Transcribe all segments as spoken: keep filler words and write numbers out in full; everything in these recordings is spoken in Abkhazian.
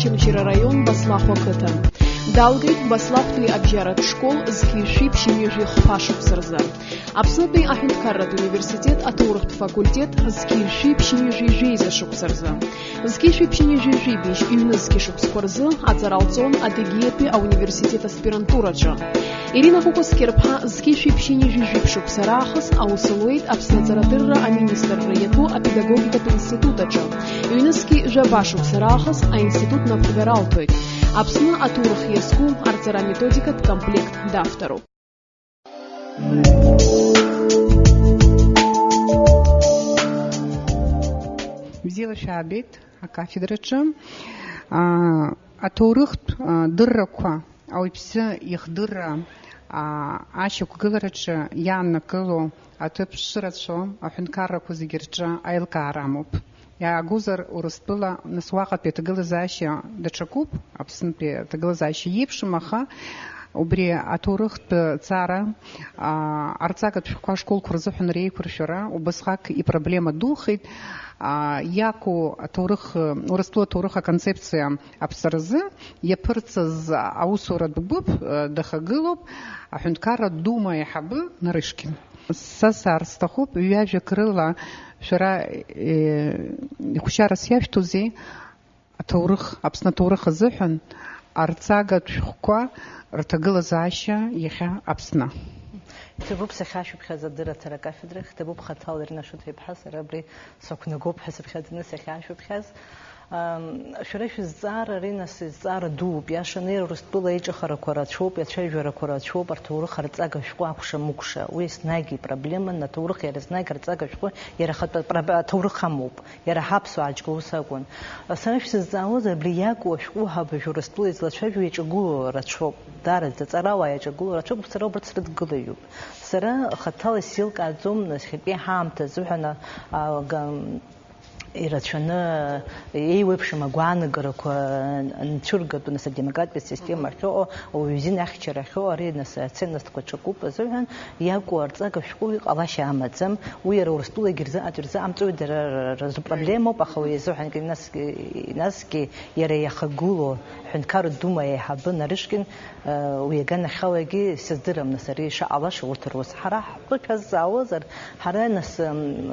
Очамчыра араион Баслахә ақыҭан. Далгеит Баслахәтәи абжьаратә школ зқьи жәшәи ԥшьынҩажәи хԥа шықәса рзы. Аԥснытәи аҳәынҭқарратә университет аҭоурыхтә факультет зқьи жәшәи ԥшьынҩажәи жәеиза шықәса рзы. Зқьи жәшәи ԥшьынҩажәи жәибжь ҩнызқьи шықәсқәа рзы аҵара лҵон Адыгеиатәи ауниверситет аспирантураҿы. Ирина Кәыкәа Скьарԥҳа зқьи жәшәи ԥшьынҩажәи жәиԥшь шықәса раахыс аус луеит Аԥсны аҵарадырра аминистрра иатәу апедагогикатә институт аҿы. Ҩнызқьи жәаба шықәса раахыс аинститут напхгара алҭоит. Аԥсны аҭоурых иазку арҵара методикатә комплект давторуп. Бзиала шәаабеит акафедраҿы. Аа, аҭоурыхтә, аа, дыррақәа, ауаҩԥсы ихдырра, аа, ашьақәгылараҿы иааннакыло аҭыԥ шырацәоу аҳәынҭқаррақәа зегьы рҿы аилкаара амоуп. Иаагозар, Урыстәыла, нас, уаҟатәи аҭагылазаашьа даҽакуп, Аԥснытәи аҭагылазаашьа иеиԥшым, аха убри аҭоурыхтә ҵара, аа, арҵагатә шәҟәқәа ашколқәа рзыҳәан реиқәыршәара убасҟак ипроблема духеит. Аа, иаку аҭоурых, Урыстәыла аҭоурых аконцепциа аԥҵаразы иаԥырҵаз аусуратә гәыԥ, э, дахагылоуп аҳәынҭқарратә Дума аиҳабы Нарышкин. Са саар сҭахуп, ҩажәак рыла шәара, э, ихәшьарас иашәҭозеи аҭоурых, Аԥсны аҭоурых азыҳәан арҵагатә шәҟәқәа рҭагылазаашьа иахьа Аԥсны? Иҭабуп сахьашәыԥхьаз адырраҭара акафедра, иҭабуп хаҭала Ирина Шоҭа-иԥҳа, сара абри сақәнагоуп ҳәа сыԥхьаӡаны сахьашәыԥхьаз. Ам, шәара шәызҵаара ари, нас, зҵаара дууп. Иашаны, Урыстәыла аиҿыхарақәа рацәоуп, ацәажәарақәа рацәоуп, аҭоурых арҵага шәҟәы акәша-мыкәша. Уи еснагь ипроблеман, аҭоурых иара еснагь арҵага шәҟәы иара ахатәы апра-, аҭоурых амоуп. Иара ҳаԥсуаа аџьгәа ус акәын. Сара шәсызҵаауазар, абри иаку ашәҟәы ҳәа абыржәы Урыстәыла излацәажәо иаҿагылоу рацәоуп. Даараӡа аҵарауаа иаҿагылоу рацәоуп, сара убарҭ срыдгылаҩуп. Сара хаҭала исзеилкааӡом, нас, иахьатәи ҳаамҭазы ҳәа на-, а, га-, ирацәаны еиуеиԥшым агәаанагарақәа анцәыргатәу, нас, адемократиатә система ахьыҟоу, ауаҩы изин ахьчара ахьыҟоу, ари, нас, аценностқәа ҽакуп азыҳәан, иаку арҵага шәҟәы уи ҟалашьа амаӡам, уи иара Урыстәылагьы рзы-, аӡә рзы амҵәои дара р-, рзы проблемоуп, аха уи азыҳәангьы насгьы, насгьы иара иахагылоу аҳәынҭқарратә Дума аиҳабы Нарышкин, э, уи аганахьалагьы сыздырам, нас, ари ишаҟалаша урҭ рус. Ҳара ҳтәы шәазҵаауазар, ҳара, нас, м,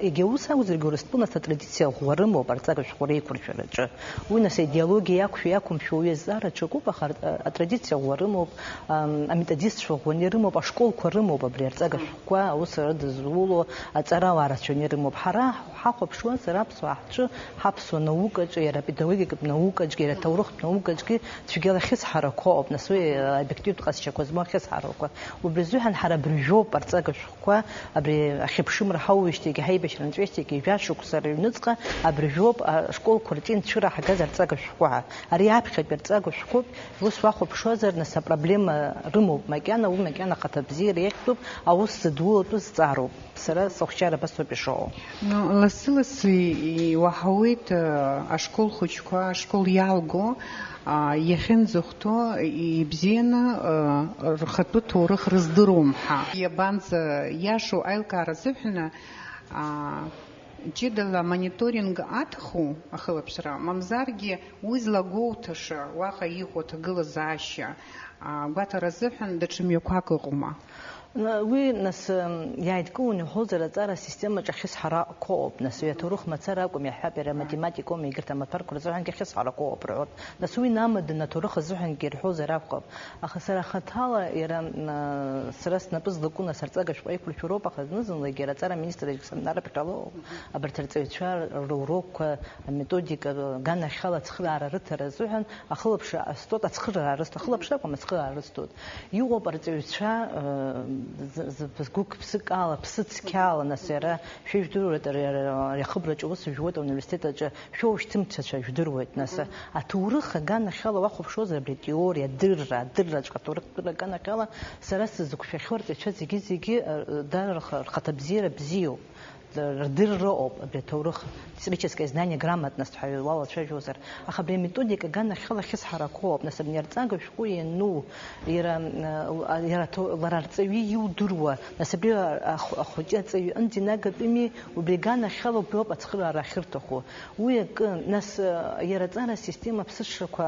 егьа ус акәзаргьы, Урыстәыла, нас, атрадициа ӷәӷәа рымоуп арҵага шәҟәы реиқәыршәараҿы. Уи, нас, аидеологиа иақәшәо, иақәымшәо уи азҵаара ҽакуп, аха ар-, атрадициа ӷәӷәа рымоуп, ам, аметодистцәа ӷәӷәаны ирымоуп, ашколқәа рымоуп абри арҵага шәҟәқәа аус рыдызуло, аҵарауаа рацәаны ирымоуп. Ҳара ҳахәаԥшуазар, аԥсуаа ҳҿы, ҳаԥсуа наукаҿы, иара апедагогикатә наукаҿгьы, иара аҭоурыхтә наукаҿгьы цәгьала ахьысҳарақәа ыҟоуп, нас, уи, обиективтә ҟазшьақәа змоу ахьысҳарақәа. Убри азыҳәан ҳара абыржәоуп арҵага шәҟәқәа, абри ахьыԥшымра ҳауижьҭеигьы, ҳаибашьра нҵәеижьҭеигьы, жәа шықәса рыҩныҵҟа абыржәоуп ашколқәа рҿы инцәыраҳгаз арҵага шәҟәқәа. Ари аԥхьатәи арҵага шәҟәуп, ус уахәаԥшуазар, нас, апроблема рымоуп макьана, уи макьана ахаҭабзиара иахьӡуп, аус зыдулатәу зҵаароуп. Сара сыхәшьара абас ауп ишыҟоу. Ну, лассы-лассы иуаҳауеит, э, ашкол хәыҷқәа, ашкол иалго, а, иахьынӡахәҭоу ибзианы, э, рхатәы ҭоурых рыздыруам ҳәа. Иабанӡа иашоу аилкаара азыҳәан, а, ҷыдала мониторинг аҭаху ахылаԥшра, мамзаргьы уи злагәоуҭаша, уаҟа иҟоу аҭагылазаашьа, а, гәаҭара азыҳәан даҽа мҩақәак ыҟоума? Уи, нас, иааидкыланы иуҳәозар, аҵара асистемаҿы ахьысҳарақәа ыҟоуп, нас, уи аҭоурых мацара акәым, иаҳҳәап, иара аматематика аума, егьырҭ амаҭәарқәа рзыҳәангьы ахьысҳарақәа ыҟоуп рҳәоит. Нас, уи инамаданы аҭоурых азыҳәангьы ирҳәозар акәхап. Аха сара хаҭала, иара, м, сара снапы злаку, нас, арҵага шәҟәы аиқәыршәароуп, аха зны-зынлагьы иара аҵара аминистр аџьныш-ԥшьаала ыҟоуп, абарҭ арҵаҩцәа рурокқәа, аметодика, аганахьала ацхыраара рыҭара азыҳәан ахылаԥшра ҟасҵоит, ацхыраара рысҭоит, ахылаԥшра акәым, ацхыраара рысҭоит. Иҟоуп арҵаҩцәа, э, з-, з-, гәык-ԥсык ала, ԥсыцқьа ала, нас, иара, шәа ижәдыруеит, ари, ари, ари ахыбраҿы аус жәуеит, ауниверситет аҿы шәоушьҭымҭацәа жәдыруеит, нас, аҭоурых аганахьала уахәаԥшуазар, абри атеориа, адырра, адырраҵәҟьа аҭоурыхтә аганахьала, сара сзықәшәахьоу арҵаҩцәа зегьы-зегьы, э, дара рх-, рхаҭабзиара бзиоуп. рдырра ыҟоуп абри аҭоурых, историческое знание, грамотность ҳәа уалацәажәозар. Аха абри аметодика аганахьала ахьысҳарақәоуп, нас абни арҵага шәҟәы иану, иара, м, иара аҭо-, лара арҵаҩы иудыруа, нас абри ахә-, ахәыҷы аҵаҩы иҟынӡа инагатәыми, убри аганахьала убриоуп ацхыраара ахьырҭаху. Уи акы, нас, иара аҵара асистема аԥсыҽрақәа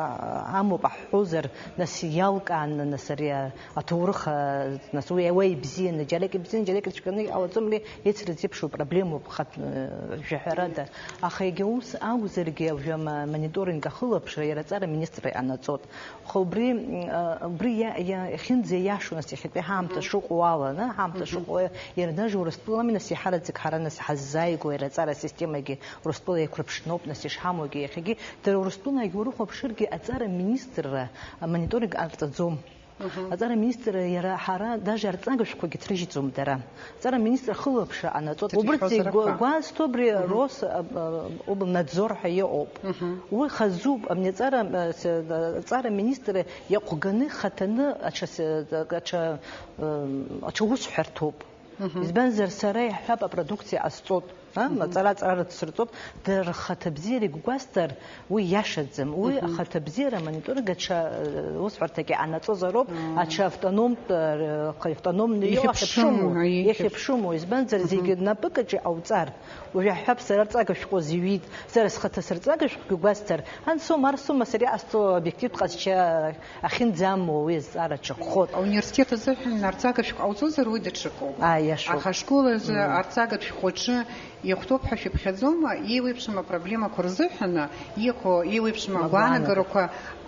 амоуп аҳҳәозар, нас иалкааны, нас ари аҭоурых, а, нас уи ауа ибзианы, џьарак ибзианы, џьарак ицәгьаны иҟалаӡом, ари еицырыз еиԥшу проблемоуп, хатә, э, жәаҳәарада. Аха егьа ус акәзаргьы, уажәы ама-, мониторинг ахылаԥшра иара аҵара аминистрра иҟанаҵоит. Аха убри, м, а, убри иа-, иа-, иахьынӡаиашоу, нас иахьатәи ҳаамҭа Мгм. шыҟоу ала, на, ҳаамҭа Мгм. шыҟоу, иара даже Урыстәылами, нас иаҳараӡак ҳара, нас ҳаззааигәоу иара аҵара асистемагьы Урыстәыла еиқәырԥшноуп, нас ишҳамоугьы иахьагьы. Дара Урыстәылаагьы урыхәаԥшыргьы аҵара аминистрра амониторинг ҟарҵаӡом. Мгм. Аҵара аминистрра иара ҳара даже арҵага шәҟәқәагьы ҭрыжьӡом дара. Аҵара аминистр ахылаԥшра анаҵоит. Убырҭ зегь гәазҭо абри Мгм. Рос, а, а, облнадзор ҳәа иҟоуп. Мгм. Уи хазуп, абни аҵара, а, с-, а, аҵара аминистр иаҟәганы, ихаҭаны аҽа с-, аҽа, м, аҽа усҳәарҭоуп. Мгм. Избанзар, сара иаҳҳәап, апродукциа ҟасҵоит, а, Мгм. Аҵара, аҵара рыцсырҵоит, дара рхаҭабзиара игәгәасҭар, уи иашаӡам. Уи Мгм. Ахаҭабзиара амониторинг аҽа, э, усҳәарҭагьы анаҵозароуп, Мм. Аҽа автономтә, э, х-, автономны иҟоу Иахьыԥшыму, ахьыԥшыму, аиеи. Иахьыԥшыму. Избанзар, Мгм. Зегьы напыкаҿы иҟауҵар. Уажә иаҳҳәап, сара арҵага шәҟәы зҩит, сара схаҭа сырҵага шәҟәгьы гәасҭар, ансома, арсома сара иҟасҵо обиективтә ҟазшьа ахьынӡамоу уи азҵаара ҽакхоит. Ауниверситет азыҳәан арҵага шәҟәы ҟауҵозар, уи даҽакоуп. Аиашоуп. Аха ашкол азы Мм. Арҵага шәҟәы аҿы иахәҭоуп ҳәа шәыԥхьаӡома, еиуеиԥшым апроблемақәа рзыҳәан, иҟоу еиуеиԥшым Агәаанагара. Агәаанагарақәа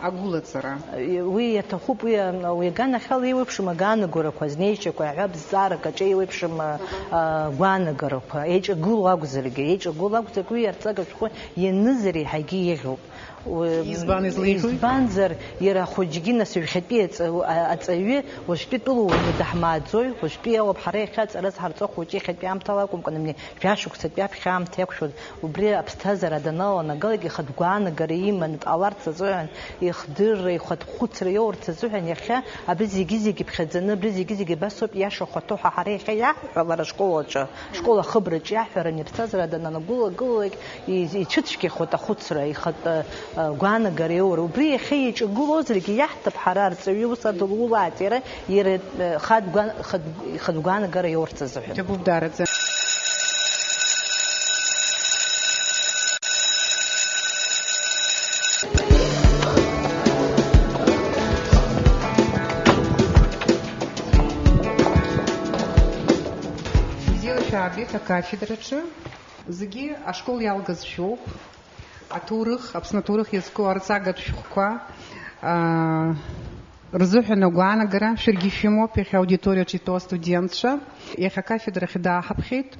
агәылаҵара? Уи иаҭахуп, уи, а, уи аганахьала еиуеиԥшым агаанагарақәа, азнеишьақәа, аҳәап, зҵаарак аҿы еиуеиԥшым, а, а, гәаанагарақәа, еиҿагылоу акәзаргьы, еиҿагылоу акәзаргьы, уи арҵага шәҟәы ианызар еиҳагьы еиӷьуп. Уи, Избан излеиҳәои? Избанзар, иара ахәыҷгьы, нас, ҩхьатәи аҵа-, а-, аҵаҩы, уажәтәи тәыла уаҩы даҳмааӡои, уажәтәи иоуп ҳара иахьа аҵара зҳарҵо ахәыҷы, иахьатәи аамҭала акәымкәа, абни жәашықәсатәи аԥхьа аамҭа иақәшәоит, убри аԥсҭазаара даналанагалак ихатә гәаанагарала иманы дҟаларц азыҳәан, ихдырра, ихатә хәыцра иоурц азыҳәан, иахьа абри зегьы-зегьы иԥхьаӡаны, абри зегьы-зегьы абас ауп иашахо аҭоуҳәа ҳара иахьа иаҳҳәо лара ашкол аҿы, ашкол ахыбраҿы иаҳҳәараны иԥсҭазаара даналагылалак, и-, ицәыцәгьахоит ахәыцра, ихатә, а, гәаанагара иоура. Убри иахьа иаҿагылозаргьы иаҳҭап ҳара арҵаҩы ус адылулааит, иара, иара, а, хатә гәа-, хатә, ихатә гәаанагара иоурц азыҳәан. Иҭабуп даараӡа. Бзиала шәаабеит акафедраҿы. Зегьы ашкол иалгаз шәоуп. Аҭоурых, Аԥсны аҭоурых иазку арҵагатә шәҟәқәа, аа, рзыҳәан агәаанагара шәаргьы шәымоуп, иахьа аудиториаҿы итәоу астудентцәа. Иахьа акафедрахь дааҳаԥхьеит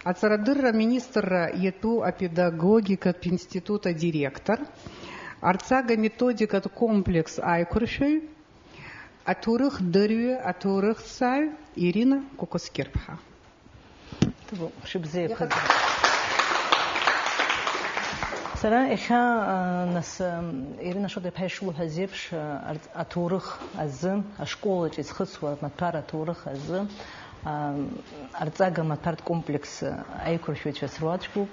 аҵарадырра аминистрра иатәу апедагогикатә институт адиректор, арҵага методикатә комплекс аиқәыршәаҩ, аҭоурыхдырҩы, аҭоурыхҭҵааҩ Ирина Кәакәасқьырԥҳа. Ҭабуп, шәыбзиақәа. Сара иахьа, а, нас, а, Ирина Шоҭа-иԥҳа ишылҳәаз еиԥш, а, арҵ-, аҭоурых азы, ашкол аҿы изхысуа амаҭәар аҭоурых азы, а, арҵага амаҭәартә комплекс, а, аиқәыршәаҩцәа сруаӡәкуп.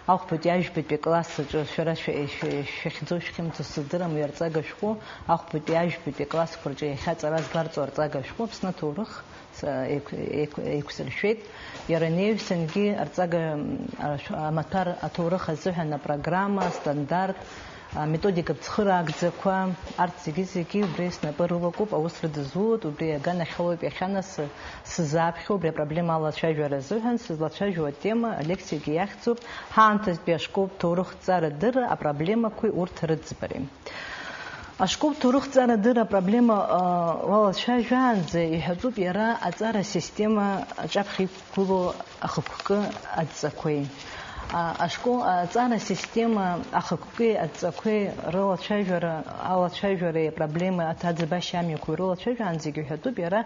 Ахәбатәи ажәбатәи акласс аҿы шәара шәа-, шәа-, шәахьӡо шәхьымӡо сыздырам уи арҵага шәҟәы. Ахәбатәи ажәбатәи аклассқәа рҿы иахьа аҵара зларҵо арҵага шәҟәы Аԥсны аҭоурых еиқә-, еиқә-, еиқәсыршәеит. Иара инаҩсангьы арҵага, м, ашә-, амаҭәар аҭоурых азыҳәан апрограмма, астандарт, аметодикатә цхыраагӡақәа, арҭ зегьы-зегьы убри снапы рылакуп, аус рыдызулоит, убри аганахьалоуп иахьа нас сыззааԥхьо, убри апроблема алацәажәара азыҳәан сызлацәажәо атема алекциагьы иахьӡуп, ҳаамҭазтәи ашколтә ҭоурыхҭҵаарадырра апроблемақәеи урҭ рыӡбареи. Ашколтә ҭоурыхҭҵаарадырра апроблема, а, уалацәажәаанӡа иҳәатәуп иара аҵара асистема аҿаԥхьа иқәгылоу ахықәкы адҵақәеи. А, ашкол, аҵара асистема ахықәкы адҵақәеи рылацәажәара, алацәажәареи апроблема аҭ-, аӡбашьа амҩақәеи рылацәажәаанӡагьы иҳәатәуп иара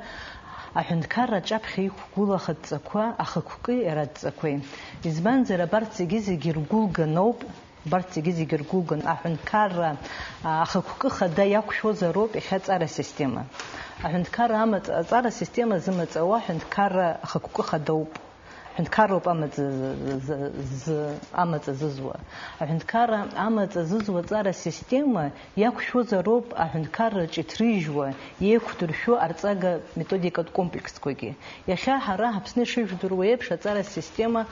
аҳәынҭқарра аҿаԥхьа иқәгылоу ахыдҵақәа, ахықәкы иара адҵақәеи. Избанзар, абарҭ зегьы-зегьы ргәы лганоуп. Убарҭ зегьы-зегьы ргәы лгон аҳәынҭқарра, а, ахықәкы хада иақәшәозароуп иахьа аҵара асистема. Аҳәынҭқарра амаҵ-, аҵара асистема зымаҵ ауа аҳәынҭқарра ахықәкы хадоуп. Аҳәынҭқарроуп амаҵ зы, зы, зы, амаҵ азызуа. Аҳәынҭқарра амаҵ азызуа аҵара система иақәшәозароуп аҳәынҭқарраҿы иҭрыжьуа, еиқәдыршәо арҵага методикатә комплексқәагьы. Иахьа ҳара Аԥсны ишыжәдыруа еиԥш аҵара система,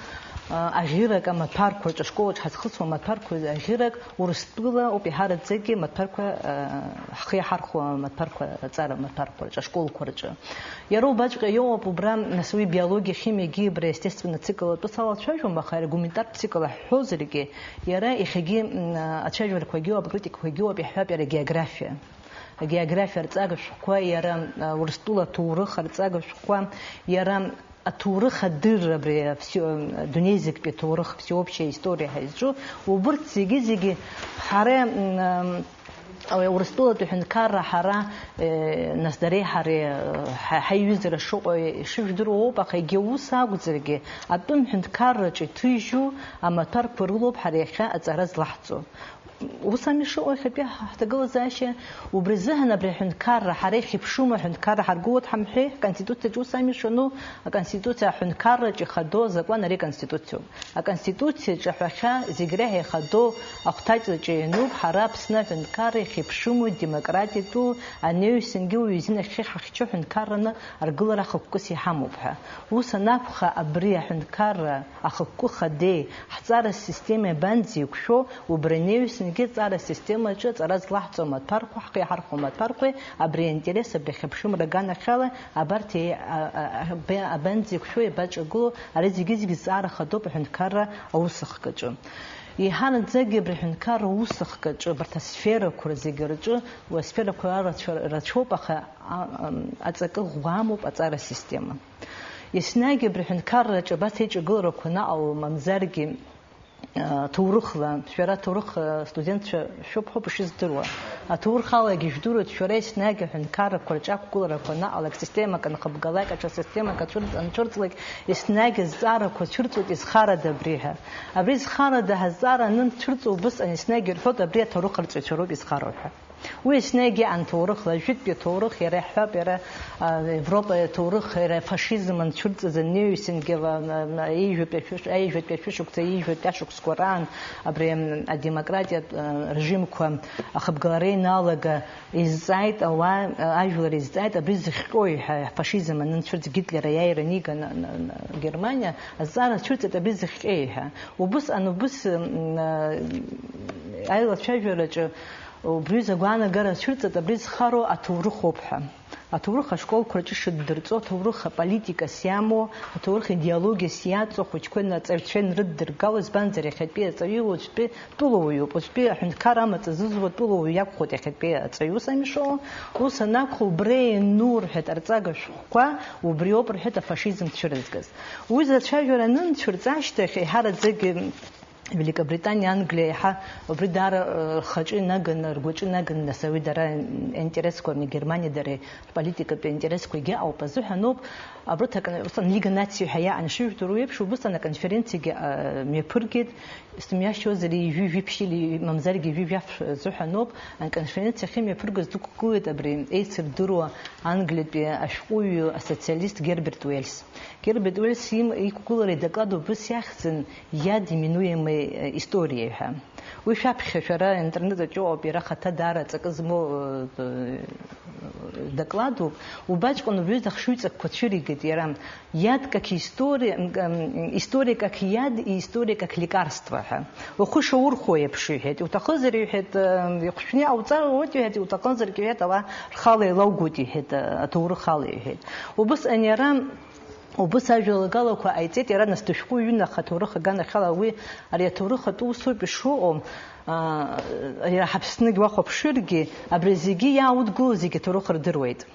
а, аӷьырак амаҭәарқәа рҿы, ашколаҿ ҳазхысуа амаҭәарқәа аӷьырак Урыстәыла ауп иҳараӡакгьы амаҭәарқәа, а, ҳхы иаҳархәо амаҭәарқәа, аҵара амаҭәарқәа рҿы, ашколқәа рҿы. Иара убаҵәҟьа иоуп убра, нас уи биологиа, химиагьы, убра естественно цикл атәы салацәажәом, аха иара гуманитартә цикл ҳҳәозаргьы, иара иахьагьы, м, ацәажәарақәагьы ыҟоуп, акритикақәагьы ыҟоуп, иаҳҳәап, иара географиа. Агеографиа арҵага шәҟәқәа, иара, а, Урыстәыла аҭоурых арҵага шәҟәқәа, иара аҭоурых адырра, абри, а, всё, а, дунеизыктәи аҭоурых, всеобщая история ҳәа изҿу, убырҭ зегьы-зегьы ҳара, м, а, Урыстәылатәи аҳәынҭқарра ҳара, э, нас дареи ҳареи, э, ҳа-, ҳаиҩызара шыҟоу ишыжәдыруа ауп, аха егьа ус акәзаргьы, атәым ҳәынҭқарраҿы иҭыжьу амаҭәарқәа рылоуп ҳара иахьа аҵара злаҳҵо. Ус ами ишыҟоу иахьатәи ҳ-, ҳҭагылазаашьа, убри азыҳәан абри аҳәынҭқарра ҳара ихьыԥшума, аҳәынҭқарра ҳаргылоит ҳамҳәеи, ҳконституциаҿы ус ами ишану, аконституциа аҳәынҭқарраҿы ихадоу азакәан ари аконституциоуп. Аконституциаҿы аҳәахьа зегь реиҳа ихадоу ахәҭаҵаҿы иануп, ҳара Аԥсны аҳәынҭқарра ихьыԥшыму, демократиатәу, анаҩсангьы уаҩ изин ахьхьи ҳахьчо ҳәынҭқарраны аргылара ахықәкыс иҳамоуп ҳәа. Ус анакәха, абри аҳәынҭқарра ахықәкы хадеи, ҳҵара системеи абанӡеиқәшәо, убри анаҩсангьы аҵара системаҿы аҵара злаҳҵо амаҭәарқәа, ҳхы иаҳархәо амаҭәарқәеи, абри аинтерес, абри ахьыԥшымра аганахьала, абарҭ еи-, а-, а-, а-, абанӡеиқәшәо, еибаҿагыло, ари зегьы-зегьы зҵаара хадоуп аҳәынҭқарра аусахкаҿы. Еиҳараӡакгьы абри аҳәынҭқарра аусахкаҿы, абарҭ асферақәа зегьы рҿы, уи асферақәа рацәа-, рацәоуп, аха, а-, ам, аҵакы ӷәӷәа амоуп аҵара система. Еснагь абри аҳәынҭқарраҿы абас еиҿагыларақәа анаҟало, мамзаргьы, а, ҭоурыхла, шәара аҭоурых, а, студентцәа шәоуп, ҳәоуп ишыздыруа. Аҭоурых алагьы ижәдыруеит, шәара еснагь аҳәынҭқаррақәа рҿы ақәгыларақәа анаҟалак, системак анхыбгалак, аҽа системак ацәырҵ-, анцәырҵлак, еснагь азҵаарақәа цәырҵуеит, изхарада абри ҳәа. Абри зхарада ҳазҵаара анынцәырҵуа, убысҟан еснагь ирҳәоит, абри аҭоурых арҵаҩцәа роуп изхароу ҳәа. Уи еснагь иҟан ҭоурыхла, ажәытәтәи аҭоурых, иара иҳәап, иара, а, Европа аҭоурых, иара афашизм анцәырҵыз, анаҩсангьы, а, а, а, ҩажәатәи ашәыш-, ҩажәатәи ашәышықәса, ҩажәатәи ашықәсқәа раан абри, м, адемократиатә, а, режимқәа ахыбгалара ианалага изҵааит ауаа, а, ажәлар изҵааит, абри зыхҟьои ҳәа, афашизм анынцәырҵ, Гитлер аиааира аниган, а, а, а, Германиа, азҵаара цәырҵит, абри зыхҟьеи ҳәа. Убысҟан, убыс, м, а, аилацәажәараҿы Убри аҩыза агәаанагара цәырҵит, абри зхароу аҭоурыхоуп ҳәа. Аҭоурых ашколқәа рҿы ишыддырҵо, аҭоурых аполитикас иамоу, аҭоурых идеологиас иаҵоу ахәыҷқәа, аҵаҩцәа инрыддыргало, избанзар, иахьатәи аҵаҩы уаҵәтәи тәылауаҩуп, уаҵәтәи аҳәынҭқар амаҵ азызуа тәылауаҩ иакәхоит иахьатәи аҵаҩы, ус ами ишыҟоу? Ус анакәха, убри иану, рҳәеит, арҵага шәҟәқәа, убриоуп, рҳәеит, афашизм цәырызгаз. Уи зацәажәара анынцәырҵ ашьҭахь, еиҳараӡакгьы Великобританиа, Англиа еиҳа убри даара, э, рхаҿы инаганы, ргәаҿы инаганы, нас ауаҩы дара интересқәа, Германиа дара рполитикатә интересқәа егьаҟоуп азыҳәаноуп, абрыҭ акы, усҟан Лига нациа ҳәа иаан ишыжәдыруа еиԥш, убысҟан аконференциагьы, э, мҩаԥыргеит, исымҩашьозар, ҩажәи жәиԥшьыли, мамзаргьы ҩажәи жәаф азыҳәаноуп, аконференциа ахьымҩаԥыргаз дықәгылеит абри еицырдыруа Англиатәи ашәҟәыҩҩы асоциалист Герберт Уельс. Герберт Уельс им-, иқәгылара идоклад убыс иахьӡын, «Яд, неминуемой, э, истории» ҳәа. Уи шәаԥхьа шәара аинтернет аҿы ыҟоуп, иара ахаҭа даара аҵакы змоу, э, э, докладуп. Убаҵәҟьан убри аҩыза ахшыҩҵакқәа цәыригеит иара. «Яд как история, м, м, история как яд и история как лекарство» ҳәа. Ухы шаурхәо еиԥш, иҳәеит. Иуҭахызар, иҳәеит, э, ихәшәны иҟауҵар ауеит, иҳәеит, иуҭахызаргьы, иҳәеит, ала рхала еилаугоит, иҳәеит, э, аҭоурых ала, иҳәеит. Убысҟан иара Убыс ажәалагалақәа ҟаиҵеит иара, нас дышәҟәыҩҩын, аха аҭоурых аганахьала уи ари аҭоурых атәы усоуп ишыҟоу, аа, иара Ҳаԥсныгь уахәаԥшыргьы, абри зегьы иааудгыло зегьы аҭоурых рдыруеит.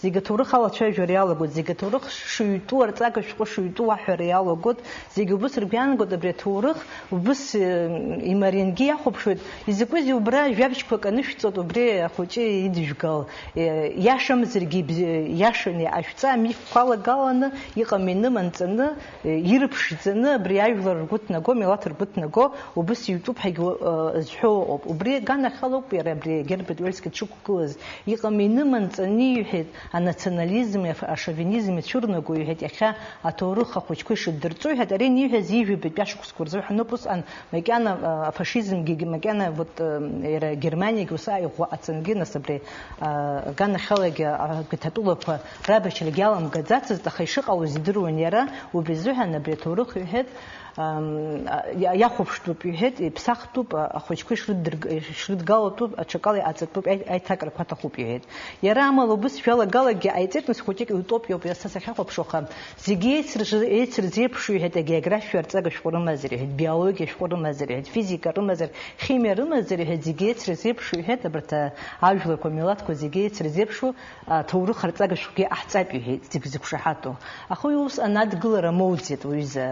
Зегьы аҭоурых алацәажәара иалагоит, зегьы аҭоурых шыҩтәу, арҵага шәҟәы шыҩтәу аҳәара иалагоит, зегьы убыс ргәы иаанагоит абри аҭоурых, убыс, э, имариангьы иахәаԥшуеит, изакәызеи убра жәабжьқәак анышәҵоит, убри ахәыҷы идыжәгал, Е, иашамзаргьы ибз-, иашаны, ашәҵа амифқәа алагаланы, иҟам-иным анҵаны, е, ирыԥшӡаны, абри ажәлар ргәы ҭнаго, амилаҭ ргәы ҭнаго, убыс иутәуп ҳәагьы, е, зҳәо ыҟоуп. Убри аганахьала ауп иара абри Герберт Уельс дшықәгылаз. Иҟам-иным анҵаны иҳәеит, анационализми аф-, ашовинизми цәырнаго, иҳәеит, иахьа аҭоурых ахәыҷқәа ишыддырҵо, иҳәеит, ари аниҳәаз ижәабатәи ашықәсқәа рзы ҳаноуп, усҟан макьана, а, афашизмгьы, макьана, вот, а, иара Германиагьы ус ааигәа ҟаҵангьы, нас абри, а, аганахьалагьы, а, абарҭ атәылақәа рабашьрагьы аламгаӡацызт, аха ишыҟалоз идыруан иара, убри азыҳәан абри аҭоурых, иҳәеит, ам, а, иа-, иахәаԥштәуп, иҳәеит, иԥсахтәуп, а, ахәыҷқәа ишрыддырг-, ишрыдгалатәу аҽакала иҟаҵатәуп, аи-, аиҭакрақәа аҭахуп, иҳәеит. Иара амала убыс шәалагалагьы ҟаиҵеит, нас хәыҷык иутопиоуп, иара са сахьахәаԥшуа, аха зегьы еицырж-, еицырзеиԥшу, иҳәеит, агеографиа арҵага шәҟәы рымазар, иҳәеит, биологиа шәҟәы рымазар, иҳәеит, физика рымазар, химиа рымазар, иҳәеит, зегьы еицырзеиԥшу, иҳәеит, абарҭ, а, ажәларқәа, амилаҭқәа зегьы еицырзеиԥшу, аҭоурых арҵага шәҟәгьы ҟаҳҵап, иҳәеит, зегь зықәшаҳаҭу. Аха уи усҟан адгылара моуӡеит, уҩыза,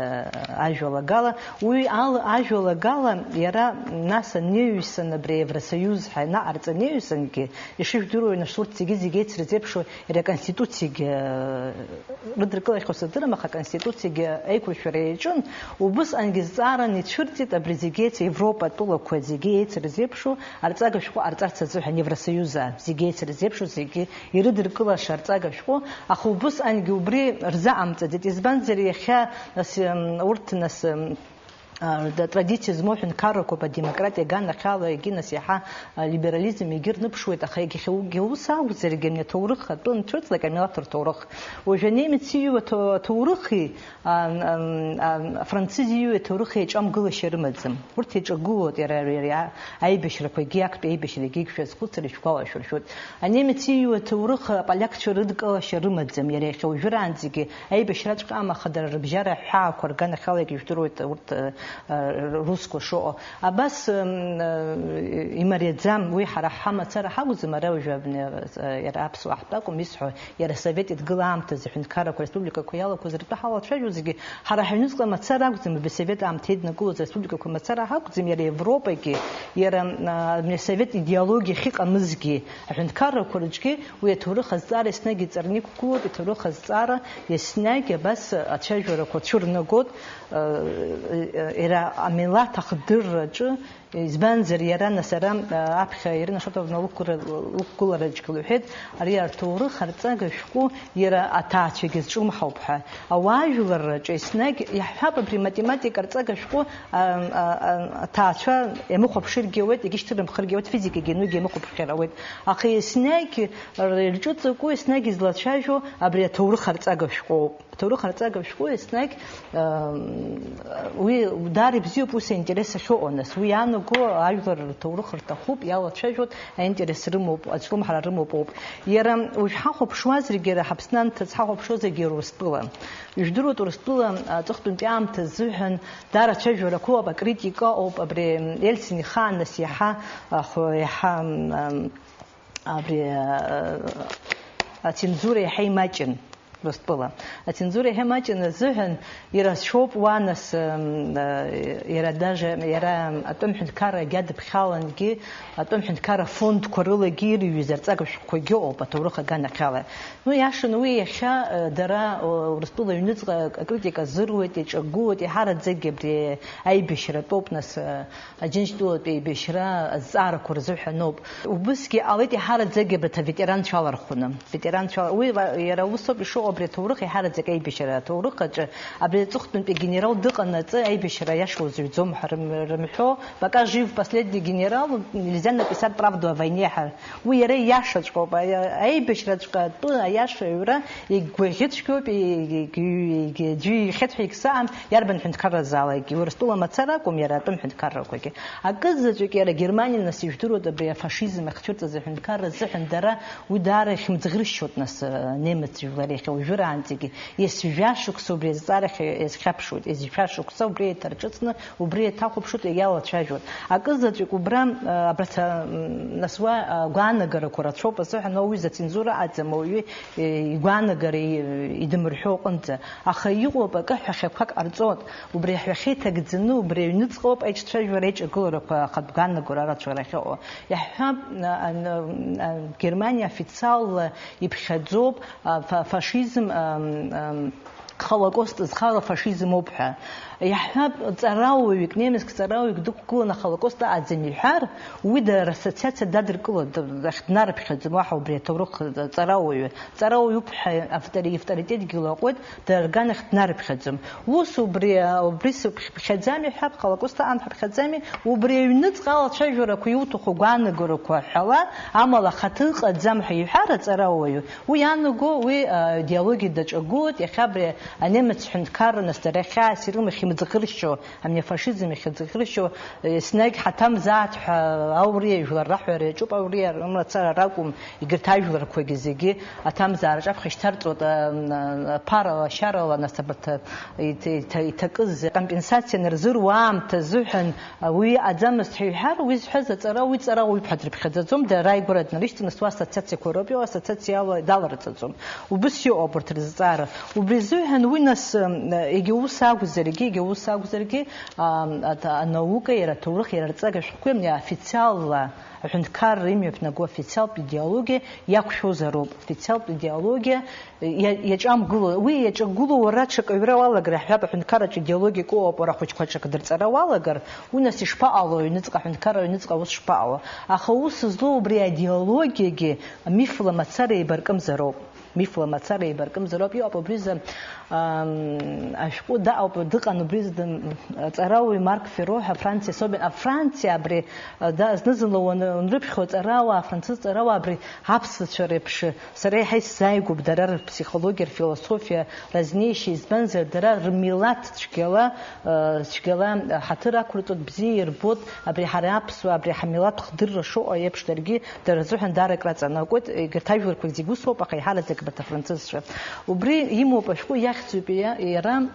ажәалагала. Уи ал-, ажәалагала иара нас анаҩсан абри Евросоиуз ҳәа ианаҟарҵа анаҩсангьы, ишыжәдыруа, нас урҭ зегьы-зегьы еицырзеиԥшу иара аконституциагьы, э, рыдыркылахьоу сыздырам, аха аконституциагьы аиқәыршәара иаҿын, убысҟангьы зҵааран ицәырҵит абри зегьы еиц-, Европа атәылақәа зегьы еицырзеиԥшу арҵага шәҟәы ҟарҵарц азыҳәан Евросоиуз зегьы еицырзеиԥшу, зегьы ирыдыркылаша арҵага шәҟәы, аха убысҟангьы убри рзаҟамҵаӡеит. Избанзар, иахьа, нас, м, урҭ, нас, м, а, да, традициа змоу ҳәынҭқаррақәоуп, адемократиа аганахьала, егьи, нас, иаҳа, а, либерализм егьи рныԥшуеит, аха егьахьа уигьы ус акәзаргьы, ани аҭоурых атәы анцәыҵлак, амилаҭ рҭоурых. Уажәы анемец иҩуа аҭо-, аҭоурыхи, а, м, а, м, а, м, афранцыз иҩуа аҭоурыхи еиҿамгылашьа рымаӡам. Урҭ еиҿагылоуп иара, иара, иара аибашьрақәагьы, актәи аибашьрагьы шәазхәыцыр, ишәгәалашәыршәоит. Анемец иҩуа аҭоурых аполиакцәа рыдкылашьа рымаӡам, иара иахьа уажәраанӡагьы аибашьраҵәҟьа амаха дара рыбжьара аҳәаақәа рганахьала егьыжәдыруеит урҭ, э, э, русқәа шыҟоу. Абас, м, э, имариаӡам, уи ҳара ҳамацара ҳакәӡам, ара уажәы абни, э, иара аԥсуаа ҳтәы акәым исҳәо, иара асовет идгыла аамҭазы аҳәынҭқаррақәа республикақәа иалақәаз ртәы ҳалацәажәозгьы, ҳара ҳаҩныҵҟа мацара акәӡам, абри асовет аамҭа еиднакылоз ареспубликақәа мацара ҳакәӡам, иара Европагьы, иара, а, абри асовет идеологиа ахьыҟамызгьы, аҳәынҭқаррақәа рҿгьы уи аҭоурых азҵаара еснагь иҵарны иқәгылоуп, иҭоурых азҵаара еснагь абас ацәажәарақәа цәырнагоит, а, а, иара амилаҭ ахдырраҿы. Избанзар, иара, нас, ара, а, аԥхьа Ирина Шотовна лықәгылара, лықәгылараҿгьы лҳәеит, ари аҭоурых арҵага шәҟәы иара аҭаацәагьы зҿлымҳауп ҳәа. Ауаажәларраҿы еснагь иаҳҳәап, абри математика арҵага шәҟәы, а, а, а, аҭаацәа иамыхәаԥшыргьы ауеит, егьышьҭырымхыргьы ауеит, физикагьы анугьы иамыхәаԥшыр ауеит. Аха еснагь рҿыҵакуа, еснагь излацәажәо абри аҭоурых арҵага шәҟәоуп. Аҭоурых арҵага шәҟәы еснагь, ам, уи даара ибзиоуп, ус аинтерес ахьыҟоу, нас, уи иаанаго ажәлар рҭоурых рҭахуп, иалацәажәоит, аинтерес рымоуп, ацәлымҳара рымоуп ауп. Иара уажә ҳахәаԥшуазаргьы, иара ҳаԥсны анҭыҵ ҳахәаԥшуазаргьы Урыстәыла. Ижәдыруеит, Урыстәыла аҵыхәтәантәи аамҭа азыҳәан даара ацәажәарақәоуп, акритика ыҟоуп, абри Ельцин ихаан, нас, иаҳа, ахә-, иаҳа, ам, ам, абри, а, ацензура иаҳа имаҷын. Урыстәыла. Ацензура иаҳа имаҷын азыҳәан, ирацәоуп уа, нас, м, э, иара даже, иара атәым ҳәынҭқаррагьы адыԥхьалангьы, атәым ҳәынҭқарра фондқәа рылагьы ирыҩыз арҵага шәҟәқәагьы ыҟоуп аҭоурых аганахьала. Ну, иашан уи иахьа, э, дара, о, Урыстәыла аҩныҵҟа акритика азыруеит, иаҿагылоит, иҳараӡакгьы абри аибашьра атәоуп, нас, э, Аџьынџьтәылатәи аибашьра азҵаарақәа рзыҳәаноуп. Убысгьы ҟалеит иҳараӡак абарҭ аветеранцәа алархәны. Ветеранцәа ала-, уи ла-, иара усоуп ишыҟоу абри аҭоурых, иҳараӡак аибашьра аҭоурых аҿы абри аҵыхәтәантәи агенерал дыҟанаҵы аибашьра иашоу зыҩӡом ҳәа рым-, рымҳәо, пока жив последний генерал, нельзя написать правду о войне ҳәа. Уи иара ииашаҵәҟьоуп, аи-, аибашьраҵәҟьа атәы аиаша аҩра егьгәаӷьыцәгьоуп, егь-, егь-, егь-, аӡәы ихьеит ҳәа егьсаҳам, иарбан ҳәынҭқарразаалакгьы, Урыстәыла мацара акәым, иара атәым ҳәынҭқаррақәагьы. Акызаҵәык иара Германиа, нас, ижәдыруеит, абри афашизм ахьцәырҵыз аҳәынҭқарра азыҳәан дара уи даара ихьымӡӷыршьоит, нас, немец жәлар иахьа уажәраанӡагьы. Есҩажәа шықәса убри азҵаарахь иазхьаԥшуеит, есҩажәа шықәса убри еиҭарҿыцны, убри еиҭахәаԥшуеит, иалацәажәоит. Акызаҵәык убра, а, абарҭ, а, м, нас уа, а, гәаанагарақәа рацәоуп азыҳәан, уаҩы изы ацензура аӡам, ауаҩы, э, игәаанагара и-, идымырҳәо аҟынӡа. Аха иҟоуп акы ҳәахьақәак ҟарҵоит. Убри аҳәахьа иҭагӡаны, убри аҩныҵҟоуп аиҿцәажәара, аиҿагыларақәа ахатә гәаанагара арацәара ахьыҟоу. Иаҳҳәап, а, а, а, Германиа официалла иԥхьаӡоуп, а, фа-, фашизм, а, а, Холокост зхало афашизм ауп ҳәа. Иаҳҳәап, ҵарауаҩык, немецк ҵарауаҩык дықәгыланы ахолокост аҟаӡам иҳәар, уи дара рассоциациа дадыркыло, д-, дахь-, днарыԥхьаӡом, уаҳа убри аҭоурых ҵарауаҩы. Ҵарауаҩуп ҳәа автори-, авторитетгьы лаҟәуеит, дара рганахь днарыԥхьаӡом. Ус убри, убри сыԥхьаӡами ҳәа, ахолокост аан ҳаԥхьаӡами, убри аҩныҵҟа алацәажәарақәа иуҭаху гәаанагарақәа ҳәала, амала ахаҭа ыҟаӡам ҳәа иҳәар аҵарауаҩы, уи иаанаго, уи, а, идеологиа даҿагылоит, иахьа абри анемец ҳәынҭқарра нас дара хьаас ирымахь имӡӷыршьо, амни афашизм иахьыӡӷыршьо, еснагь ҳаҭамзааит ҳәа ауриа жәлар раҳәара иаҿуп, ауриа рымацара ракәым, егьырҭ ажәларқәагьы зегьы аҭамзаараҿ аԥхьа ишьҭарҵоит, а, а, ԥарала, шьарала, нас абарҭ, а, иҭ-, иҭ-, иҭакыз компенсациа анырзыруа аамҭа азыҳәан, а, уи иҟаӡамызт ҳәа иҳәар, уи зҳәаз аҵара, уи ҵара уаҩуп ҳәа дрыԥхьаӡаӡом, дара рааигәара днарышьҭны, нас уа ассоциациақәа роуп, иоуа ассоциациала даларҵаӡом. Убыс иҟоуп урҭ рызҵаара. Убри азыҳәан уи нас, м, егьа ус акәзаргьы, егьа ус акәзаргьы, а, ат-, анаука, иара аҭоурых, иара арҵага шәҟәқәеи, мни, официалла аҳәынҭқарра имҩаԥнаго официалтә идеологиа иақәшәозароуп. Официалтә идеологиа иа-, иаҿамгыло, уи иаҿагыло уара ҽак аҩра уалагар, иаҳҳәап, аҳәынҭқарраҿы идеологиак ыҟоуп, уара ахәыҷқәа ҽак дырҵара уалагар, уи нас ишԥаҟало, аҩныҵҟа аҳәынҭқарра, аҩныҵҟа аус шԥаҟало? Аха аус злоу убри аидеологиагьы мифла мацара еибаркымзароуп. Мифла мацара еибаркымзароуп. Иҟоуп убризы, ам, ашәҟәы даҟоуп, дыҟан убризы дым-, аҵарауаҩ Марк Ферро ҳәа, Франциа, особенно, а, Франциа абри, а, да, зны-зынла уаны, унрыԥхьо аҵарауаа, афранцыз ҵарауаа абри аԥсацәа реиԥш, сара еиҳа исзааигәоуп дара рпсихологиа, рфилософиа разнеишьа, избанзар, дара рмилаҭ цәгьала, а, цәгьала ҳаҭыр ақәырҵоит, бзиа ирбоит, абри ҳара аԥсуаа, абри ҳмилаҭ хдырра шыҟоу еиԥш, даргьы дара рзыҳәан даара акраҵанакуеит, егьырҭ ажәларқәа зегь усоуп, аха еиҳараӡак абарҭ афранцызцәа. Убри имоуп ашәҟәы иахьӡуп иа-, иара,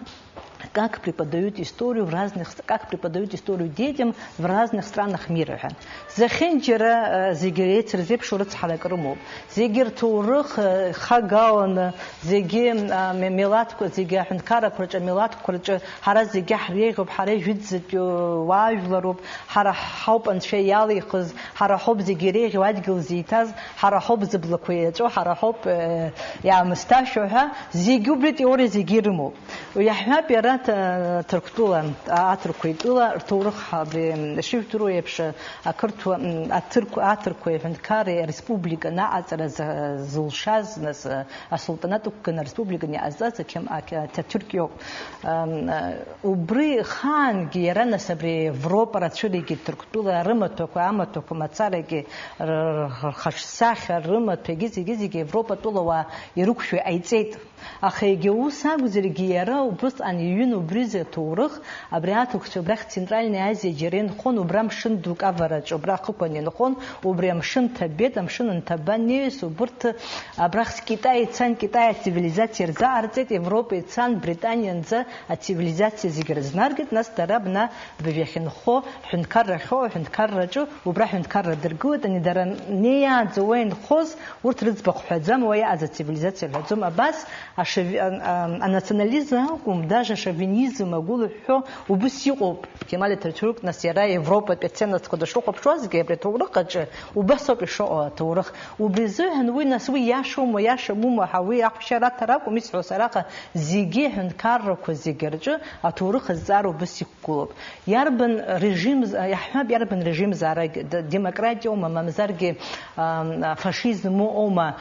как преподают историю в разных ст-, как преподают историю детям в разных странах мира ҳәа. Зехьынџьара, э, зегьы еицырзеиԥшу рыцҳарак рымоуп. Зегьы рҭоурых, э, хагаланы, зегьы, а, ме-, милаҭқәа, зегьы аҳәынҭқаррақәа рҿы, амилаҭқәа рҿы ҳара зегьы ҳреиӷьуп, ҳара ижәытәӡатәи уаажәларуп, ҳара ҳауп Анцәа иалихыз, ҳара ҳауп зегьы иреиӷьу адгьыл зиҭаз, ҳара ҳауп зыблақәа еиҵәо, ҳара ҳауп, э, иаамысҭашәо ҳәа, зегьы убри атеориа зегьы ирымоуп. Иаҳҳәап, иара ҭ-, Ҭырқәтәыла, а-, аҭырқәа итәыла рҭоурых ҳа-, б-, ишыжәдыруа еиԥш, ақырҭуа, м, аҭырқә-, аҭырқәа иҳәынҭқарра республика наҟаҵара з-, зылшаз, нас, асултанат ықәганы ареспублика иҟазҵаз ақьым-, ақь-, Аҭатүрк иоуп. Ам, а, убри хаангьы иара, нас, абри Европа рацәа регьы Ҭырқәтәыла рымаҭәақәа, амаҭәақәа мацарагьы р-, р-, рхаҿсахьа, рымаҭәагьы зегьы-зегьы Европатәыла уаа ирықәшәо иҟаиҵеит. Аха егьа ус акәзаргьы, иара убысҟан иҩын убризы аҭоурых, абри аҭырқәцәа абрахь Центральная Азиа џьара инхон, убра амшын дук авараҿы, убра ахықәан инхон, убри амшын ҭабеит, амшын анҭаба, неҩс убырҭ абрахь Китай ицан, Китай ацивилизациа рзаараҵеит, Европа ицан, Британианӡа ацивилизациа зегьы рызнаргеит, нас дара абна быжә иахьынхо, ҳәынҭқарра ахьоу аҳәынҭқарраҿы, убра аҳәынҭқарра дыргылеит, ани дара неиаанӡа уа инхоз, урҭ рыӡбахә ҳәаӡам, уа иҟаз ацивилизациа ҳәаӡом. Абас ашови-, а-, а-, анационализм акәым, даже ашовинизм агәылҳәҳәо убыс иҟоуп. Кемал Ататиурк, нас, иара Европатәи аценностқәа дышрыхәаԥшуазгьы, абри аҭоурых аҿы убас ауп ишыҟоу аҭоурых. Убри азыҳәан уи, нас, уи иашоума, иашамума ҳәа уи ахәшьара аҭара акәым исҳәо, сара аха зегьы аҳәынҭқаррақәа зегьы рҿы аҭоурых азҵаара убыс иқәгылоуп. Иарбан режим з-, иаҳҳәап, иарбан режим заарагь, д-, демократиоума, мамзаргьы, ам, фашизм ыҟоума?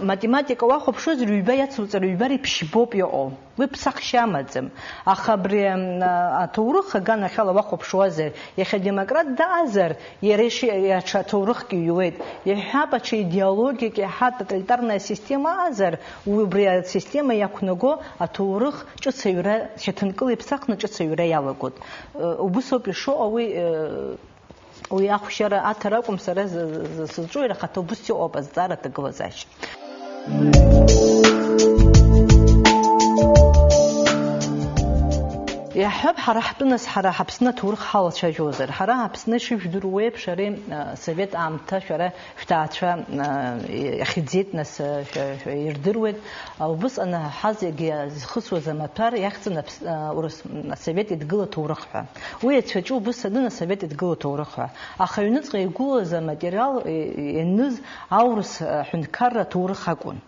Математика уахәаԥшуазар, ҩба иацуҵар, ҩба реиԥшьбоуп иҟоу. Уи ԥсахшьа амаӡам. Аха абри, м, а, аҭоурых аганахьала уахәаԥшуазар, иахьа демократ даазар, иара иши-, иара аҽа аҭоурыхгьы иҩуеит. Иаҳҳәап, аҽа идеологиак, иаҳа тоталитарная система аазар, уи убри асистема иақәнаго аҭоурых ҿыц аҩра, шьаҭанкыла иԥсахны ҿыц аҩра иалагоит. Э, убыс ауп ишыҟоу уи, э, Уи ахәшьара аҭара акәым сара з-, з-, сызҿу, иара ахаҭа убыс иҟоуп азҵаара аҭагылазаашьа. Иаҳҳәап, ҳара ҳтәы, нас, ҳара ҳаԥсны аҭоурых ҳалацәажәозар, ҳара ҳаԥсны ишыжәдыруа еиԥш, ари, а, совет аамҭа шәара шәҭаацәа, а, иахьӡеит, нас, а, шәа-, шәа-, ирдыруеит, а, убысҟан ҳазегьы зхысуаз амаҭәар иахьӡын Аԥс-, а, Урыс-, м, Асовет Еидгыла аҭоурых ҳәа. Уи ацәаҿы убыс анын Асовет Еидгыла аҭоурых ҳәа. Аха аҩныҵҟа игылаз аматериал, е-, ианыз аурыс аҳәынҭқарра аҭоурых акәын.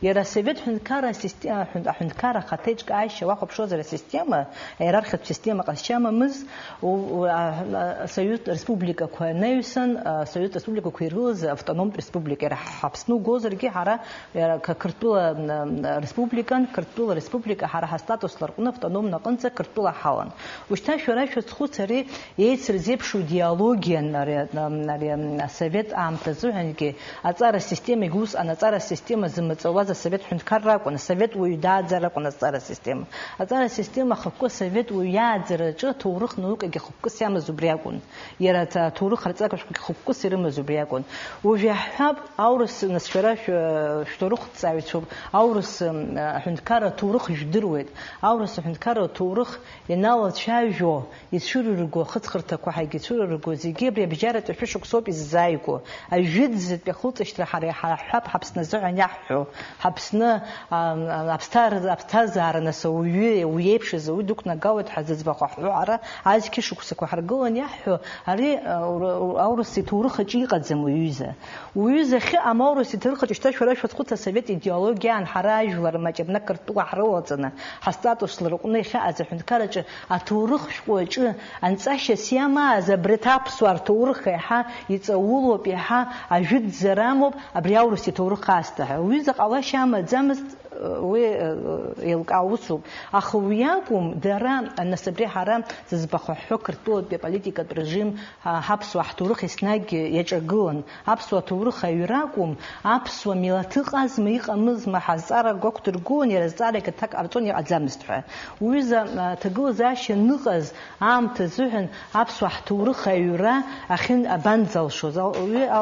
Иара асовет ҳәынҭқарра асисте-, аҳәын-, аҳәынҭқарра ахаҭа иҿкаашьа уахәаԥшуазар, асистема, аиерархиатә система ҟазшьа амамыз, у-, у-, а-, а-, асоюзтә республикақәа анаҩсан, асоюзтә республикақәа ирылаз автономтә республика, иара ҳ-, ҳАԥсны угозаргьы, ҳара, иара қ-, Қырҭтәыла, м, м, республикан, Қырҭтәыла республика ҳара ҳастатус ларҟәны автономно аҟынӡа Қырҭтәыла ҳалан. Ушьҭа шәара шәазхәыц, ари еицырзеиԥшу идеологиан, ари, м, ари, м, асовет аамҭа азыҳәангьы, аҵара системагьы усҟан аҵара система зымаҵуаз асовет ҳәынҭқарра акәын, асовет уаҩ дааӡара акәын аҵара система. Аҵара система ахықәкы асовет уаҩ иааӡараҿы аҭоурых наукагьы хықәкыс иамаз убри акәын. Иара аҭ-, аҭоурых арҵага шәҟәгьы хықәкыс ирымаз убри акәын. Уажә иаҳҳәап, аурыс, нас шәара шә-, шәҭоурыхҭҵааҩцәоуп, аурыс, м, аҳәынҭқарра аҭоурых жәдыруеит, аурыс аҳәынҭқарра аҭоурых ианалацәажәо, ицәырырго ахыҵхырҭақәа ҳагьицәырырго, зегьы абри абжьаратәи ашәышықәсоуп иззааигәоу. Ажәытәӡатәи ахылҵышьҭра ҳара иҳаҳҳәап, ҳаԥсны азыҳәан иаҳҳәо, ҳаԥсны, а, а, аԥсҭар-, аԥсҭазаара нас ауаҩы, уи еиԥшыз ауаҩы дықәнагалоит ҳәа зыӡбахә ҳҳәо, ҳара азқьышықәсақәа ҳаргылан иаҳҳәо, ари, а, ура-, ура-, аурыс иҭоурых аҿы иҟаӡам уи аҩыза. Уи аҩыза ахьыҟам аурыс иҭоурых аҿы шьҭа шәара шәазхәыц асовет идеологиаан ҳара ажәлар маҷ абна Қырҭтәыла ҳрылаҵаны, ҳастатус ларҟәны иахьа аӡә аҳәынҭқарраҿы аҭоурых шәҟәы аҿы анҵашьас иамааз абри аԥсуаа рҭоурых еиҳа иҵаулоуп, еиҳа ажәытәӡара амоуп, абри аурыс иҭоурых аасҭа ҳәа. Уҩыза ҟалашьа амаӡамызт, уи, э, еилкаау усуп. Аха уи акәым, дара, нас абри ҳара зыӡбахә ҳҳәо, Қырҭтәылатәи аполитикатә режим, а, ҳаԥсуаа ҳҭоурых еснагь иаҿагылан. Аԥсуа ҭоурых аҩра акәым, аԥсуа милаҭ ыҟазма, иҟамызма ҳәа азҵаара агәақәдыргылон, иара азҵаарагь аҭак ҟарҵон, иҟаӡамызт ҳәа. Уҩыза, а, ҭагылазаашьа аныҟаз аамҭа азыҳәан аԥсуа ҳҭоурых аҩра ахьын-, абанӡалшоз, а, уи, а,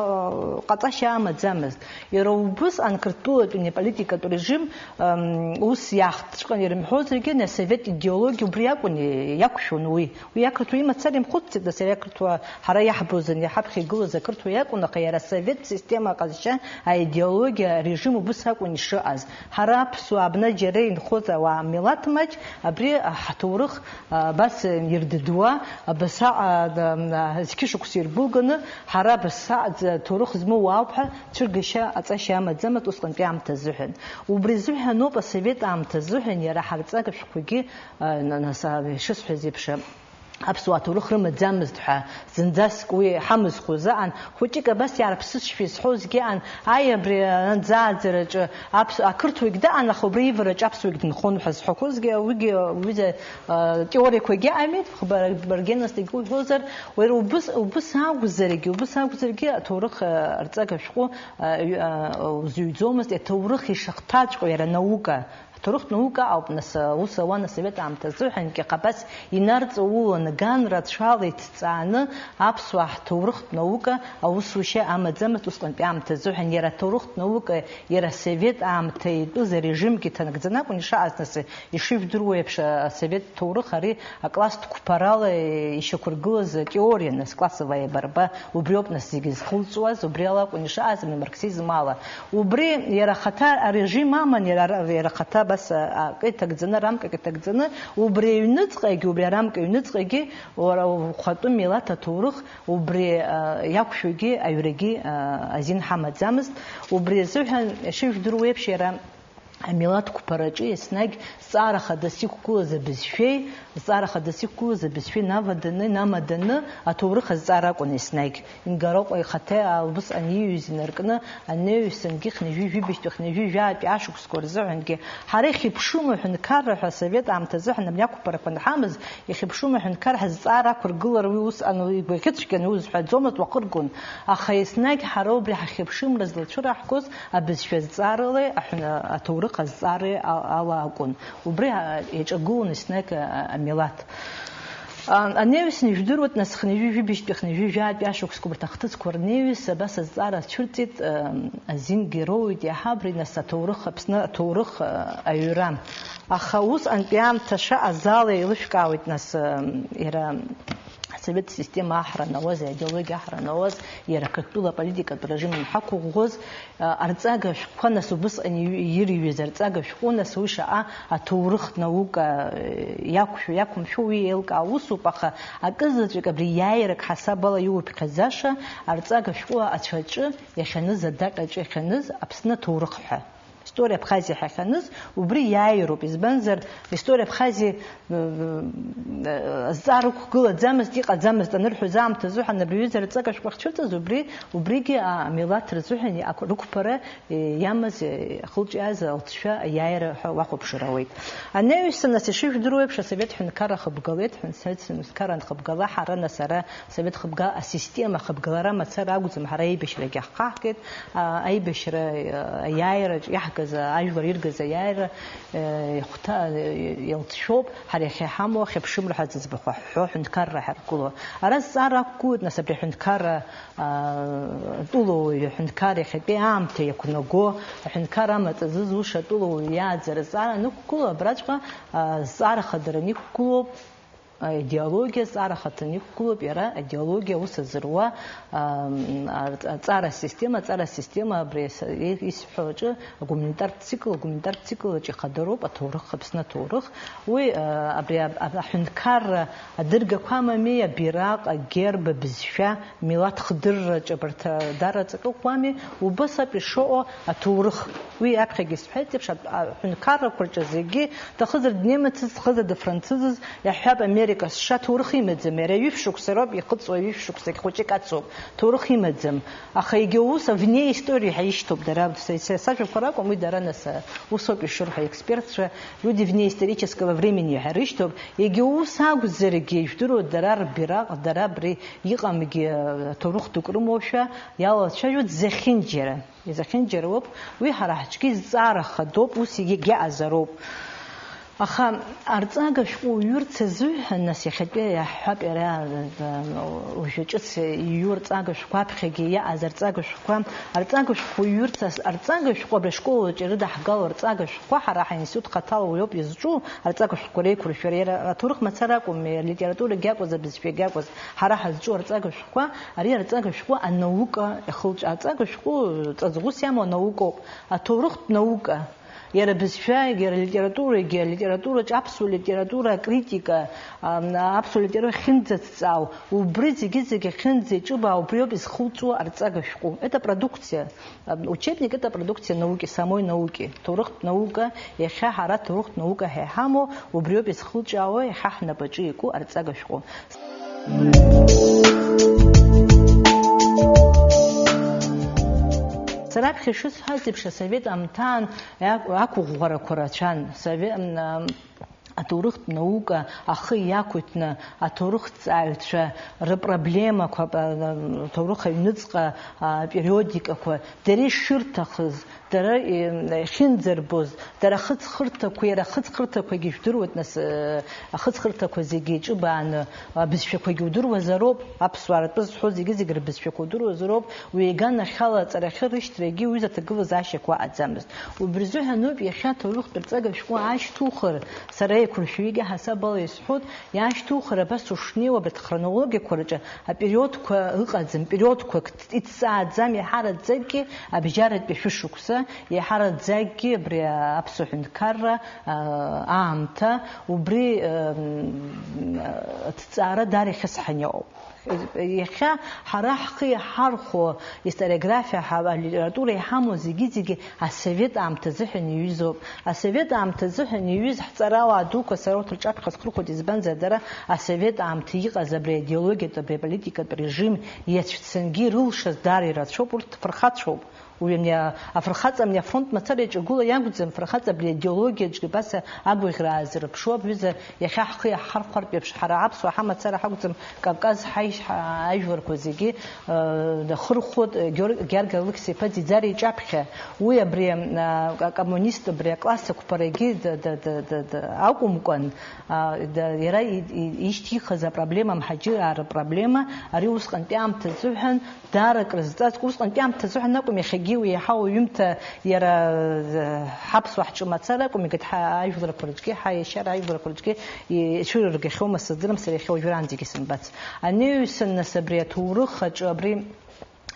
ҟаҵашьа амаӡамызт. Иара убысҟан Қырҭтәылатәи аполитикатә режим, ам, ус иахҵәҟьаны ирымҳәозаргьы, асовет идеологиа убри акәын, иақәшәон уи. Уи ақырҭуа имацара имхәыцӡеит, нас иара ақырҭуа ҳара иаҳбозын, иҳаԥхьа игылаз ақырҭуа иакәын, аха иара асовет система аҟазшьа, аидеологиа, арежим убыс акәын ишыҟаз. Ҳара аԥсуаа абна џьара инхоз ауаа милаҭ маҷ, абри ҳҭоурых, а, абас ирдыдуа, абасаҟа, а, зқьышықәса ирбылганы, ҳара абасаҟа ҭоурых змоу уаауп ҳәа цәыргашьа аҵашьа амаӡамызт усҟантәи аамҭа азыҳәан. Убри азыҳәан ауп асовет аамҭа азыҳәан иара ҳарҵага шәҟәқәагьы, а, на-, нас, а, ишысҳәаз еиԥш, аԥсуаа ҭоурых рымаӡамызт ҳәа, зынӡаск уи ҳамызхуаз аан, хәыҷык абас иаарԥсызшәа изҳәозгьы аан, аи, абри анӡааӡараҿы аԥс-, ақырҭуагь даан, аха убри ивараҿы аԥсуагь дынхон ҳәа зҳәақәозгьы, уигьы, уигьы, а, теориақәагьы ами, хбар-, баргьы нас дагьуҳәозар, уара убыс, убыс акәзаргьы, убыс акәзаргьы аҭоурых, а, рҵага шәҟәы, а, ҩ-, а, узыҩӡомызт, аҭоурых ишахҭаҵәҟьо иара наука, Ҳҭоурыхтә наука ауп, нас, аус ауан асовет аамҭазы, ҳәангьы ҟабас инарҵауланы, ган рацәала иҭҵааны, аԥсуаа ҳҭоурыхтә наука аусушьа амаӡамызт усҟантәи аамҭазы, ҳәан иара аҭоурыхтә наука, иара асовет аамҭа итәыз арежимгьы ҭанакӡаны акәын ишааз, нас, ишыжәдыруа еиԥш, асовет ҭоурых ари акласстә қәԥарала ишьақәыргылаз атеориа, нас, классовая борьба, убриоуп, нас, зегьы зхылҵуаз, убри ала акәын ишааз, амарксизм ала. Убри иара ахаҭа арежим аман, иара, иара ахаҭа абас, а, акы иҭагӡаны, рамкак иҭагӡаны, убри аҩныҵҟагьы, убри арамка аҩныҵҟагьы, уара ухатәы милаҭ аҭоурых, убри, а, иақәшәогьы аҩрагьы, а, азин ҳамаӡамызт. Убри азыҳәан, ишыжәдыруа еиԥш, иара амилаҭ қәԥараҿы еснагь зҵаара хадас иқәгылаз абызшәеи, зҵаара хадас иқәгылаз абызшәа инаваданы, инамаданы аҭоурых азҵаара акәын еснагь. Ингароҟа ихаҭа убысҟан ииҩыз инаркны, анаҩсангьы хынҩажәи жәибжьтәи, хынҩажәи жәаатәи ашықәсқәа рзыҳәангьы, ҳара ихьыԥшума ҳәынҭқарра ҳәа асовет аамҭазы ҳнапы иақәԥарақәа анҳамаз, ихьыԥшума ҳәынҭқарра ҳазҵаара ақәыргылара уи усҟан игәаӷьыцәгьаны, уи зҳәаӡомызт, уахыргон. Аха еснагь ҳара убри ҳахьыԥшымра злацәыраҳгоз абызшәа азҵааралеи аҳәын-, аҭоурых азҵаареи а-, ала акәын. Убри, а, иаҿагылон еснагь, а, амилаҭ. А, анаҩс ижәдыруеит, нас, хынҩажәи жәибжьтәи, хынҩажәи жәаатәи ашықәсқәа, убарҭ ахҭысқәа рнаҩс абас азҵаара ацәырҵит, а, азингьы роуит иаҳа абри, нас, аҭоурых, Аԥсны аҭоурых, а, аҩра. Аха усҟантәи аамҭа шаҟа азала еилышәкаауеит, нас, а, иара асовет система аҳра анауаз, аидеологиа аҳра анауаз, иара Қырҭтәыла аполитикатә режим анҳақәыӷәӷәоз, арҵага шәҟәқәа, нас, убысҟан иҩ-, ирҩыз арҵага шәҟәы, нас, уи шаҟа аҭоурыхтә наука, э, иақәшәо, иақәымшәо уи еилкаау усуп, аха акызаҵәык абри иааирак ҳасабала иуԥхьаӡаша арҵага шәҟәы ацәаҿы иахьаныз, адаҟьаҿы иахьаныз Аԥсны аҭоурых ҳәа. История Абхазиа ҳәа иахьаныз, убри иааироуп, избанзар, История Абхазиа, э, э, азҵаара ықәгылаӡамызт, иҟаӡамызт анырҳәоз аамҭазы ҳәа, абри аҩыза рҵага шәҟәы ахьцәырҵыз, убри, убригьы амилаҭ рзыҳәан иақә-, рықәԥара, э, иамаз, э, ахылҿиааз алҵшәа аиааира ҳәа уахәаԥшыр ауеит. Анаҩсан, нас, ишыжәдыруа еиԥш, асовет ҳәынҭқарра хыбгалеит, ҳәын-, совет ҳәынҭқарра анхыбгала, ҳара, нас, ара асовет хыбга-, асистема хыбгалара мацара акәӡам, ҳара аибашьрагьы ҳхаҳгеит, а, аибашьра, а, аиааираҿ иаҳгаз, а, ажәлар иргаз аиааира, а, ихәҭа-, а, илҵшәоуп, ҳара иахьа иҳамоу ахьыԥшымра ҳәа зыӡбахә ҳҳәо, ҳәынҭқарра ҳаргыло. Ара зҵаара ақәгылоит, нас, абри аҳәынҭқарра, а, атәылауаҩы аҳәынҭқар иахьатәи аамҭа иақәнаго, аҳәынҭқар амаҵ азы зуша атәылауаҩы иааӡара зҵаара анықәгыло, абраҵәҟьа, а, зҵаара хадара иқәгылоуп. Аидеологиа зҵаарахаҭаны иқәгылоуп иара, аидеологиа аус азыруа, ам, ар-, аҵара система, аҵара система абри ас-, и-, исҳәо аҿы агуманитартә цикл, агуманитартә цикл аҿы ихадароуп аҭоурых, Аԥсны аҭоурых. Уи, а, абри а-, а-, аҳәынҭқарра адыргақәа амами, абираҟ, агерб, абызшәа, милаҭ хдырраҿы абарҭ, а, дара ҵакык уами, убас ауп ишыҟоу аҭоурых. Уи аԥхьагьы исҳәеит еиԥш, а-, аҳәынҭқаррақәа рҿы зегьы, дахызар днемецыз, дахызар дыфранцузыз, иаҳҳәап, Америка сша ҭоурых имаӡам, иара ҩышә шықәса роуп ихыҵуа, ҩышә шықәсагь хәыҷык ацуп, ҭоурых имаӡам. Аха егьа ус вне истории ҳәа ишьҭоуп дара, са, са сажәақәа ракәым, уи дара нас, а, усоуп ишырҳәо аекспертцәа, люди вне исторического времени ҳәа рышьҭоуп, егьа ус акәзаргьы, ижәдыруа дара рбираҟ, дара абри иҟамгьы, а, ҭоурых дук рымоушәа, иалацәажәоит зехьынџьара. Изахьынџьароуп, уи ҳара ҳҿгьы зҵаара хадоуп, ус егьагьаҟазароуп. Аха арҵага шәҟәы уҩырц азыҳәан, нас, иахьатәи иаҳҳәап, иара, уажәы ҿыц иҩу арҵага шәҟәқәа, аԥхьагьы иаҟаз арҵага шәҟәқәа, арҵага шәҟәы уҩырц ас-, арҵага шәҟәы абри ашкол аҿы ирыдаҳгало арҵага шәҟәқәа, ҳара ҳаинститут хаҭала уи ауп изҿу арҵага шәҟәқәа реиқәыршәара, иара аҭоурых мацара акәым, алитературагьы акәыз, абызшәагьы акәыз, ҳара ҳазҿу арҵага шәҟәқәа, ари арҵага шәҟәы анаука иахылҿ-, арҵага шәҟәы ҵаҵӷәыс иамоу анаукоуп, аҭоурыхтә наука, иара абызшәагьы, иара алитературагьы, алитератураҿ аԥсуа литература акритика, ам, аԥсуа литература ахьынӡаҭҵаау, убри зегьы-зегьы ахьынӡеиҿыбаау, убриоуп изхылҵуа арҵага шәҟәы. Это продукция. Учебник — это продукция науки, самой науки. Ҭоурыхтә наука, иахьа ҳара ҭоурыхтә наука ҳәа иҳамоу, убриоуп изхылҿиаауа иахьа ҳнапаҿы ику арҵага шәҟәы. Сара аԥхьа ишысҳәаз еиԥш, асовет аамҭаан иақә-, ақәыӷәӷәарақәа рацәан. Сове-, м, аҭоурыхтә наука ахы иақәиҭны, аҭоурыхҭҵааҩцәа рыпроблемақәа, а, аҭоурых аҩныҵҟа, а, периодикақәа, дара ишырҭахыз, дара, е, ихьынӡарбоз, дара ахыҵхырҭақәа, иара ахыҵхырҭақәагьы жәдыруеит, нас, э, ахыҵхырҭақәа зегьы еиҿыбааны, абызшәақәагьы удыруазароуп, аԥсуаа ртәы зҳәо зегьы-зегьы рбызшәақәа удыруазароуп, уи иганахьала аҵарахьы рышьҭрагьы уҩыза аҭагылазаашьақәа аҟаӡамызт. Убри рзыҳәаноуп иахьа аҭоурыхтә рҵага шәҟәы аашьҭухыр, сара еиқәыршәаҩык иаҳасаб ала исҳәоит, иаашьҭухыр абас ушнеиуа абарҭ ахронологиақәа рҿы апериодқәа ыҟаӡам, периодқәак иҭҵааӡам, иаҳараӡакгьы абжьаратәи шәышықәса, иаҳараӡакгьы абри аԥсуа ҳәынҭқарра, а, аамҭа, убри, ам, аҭҵаара даара ихьысҳаны иҟоуп. Иахьа ҳара ҳхы иаҳархәо, историографиа, ҳа-, алитература иҳамоу зегьы-зегьы асовет аамҭа азыҳәан иҩызоуп. Асовет аамҭа азыҳәан иҩыз ҳҵарауаа дуқәа, сара урҭ рҿаԥхьа схырхәоит, избанзар, дара асовет аамҭа иҟаз абри аидеологиатә, абри аполитикатә режим иацәцангьы ирылшаз даара ирацәоуп, урҭ фырхацәоуп. Уи ами, афырхаҵа ами афронт мацара иаҿагыло иакәӡам, афырхаҵа абри аидеологиаҿгьы абас агәаӷьра аазырԥшуа, абҩыза иахьа ҳхы иаҳхархәартә еиԥш, ҳара аԥсуаа ҳамацара ҳакәӡам, Кавказ ҳаи-, ҳа-, ажәларқәа зегьы, э, дахырхәоит, э, Геор-, Георги Алықьса-иԥа Ӡиӡариа иҿаԥхьа. Уи абри, э, акоммунист, абри акласс ақәԥарагьы д-, д-, д-, д-, д-, акәымкәан, а, д-, иара и-, и-, ишьҭихыз апроблема, амҳаџьыраа рпроблема, ари усҟантәи аамҭа азыҳәан, даара акрызҵазкуа, усҟантәи аамҭа азыҳәан акәым, иахьагьы уи еиҳау аҩымҭа иара, э, ҳаԥсуа ҳҿы мацара акәым, егьырҭ ҳа-, ажәларқәа рҿгьы, ҳаиашьара ажәларқәа рҿгьы ицәырыргахьоума сыздырам, сара иахьа уажәраанӡагьы сымбац. Анаҩсан, нас, абри аҭоурых аҿы, абри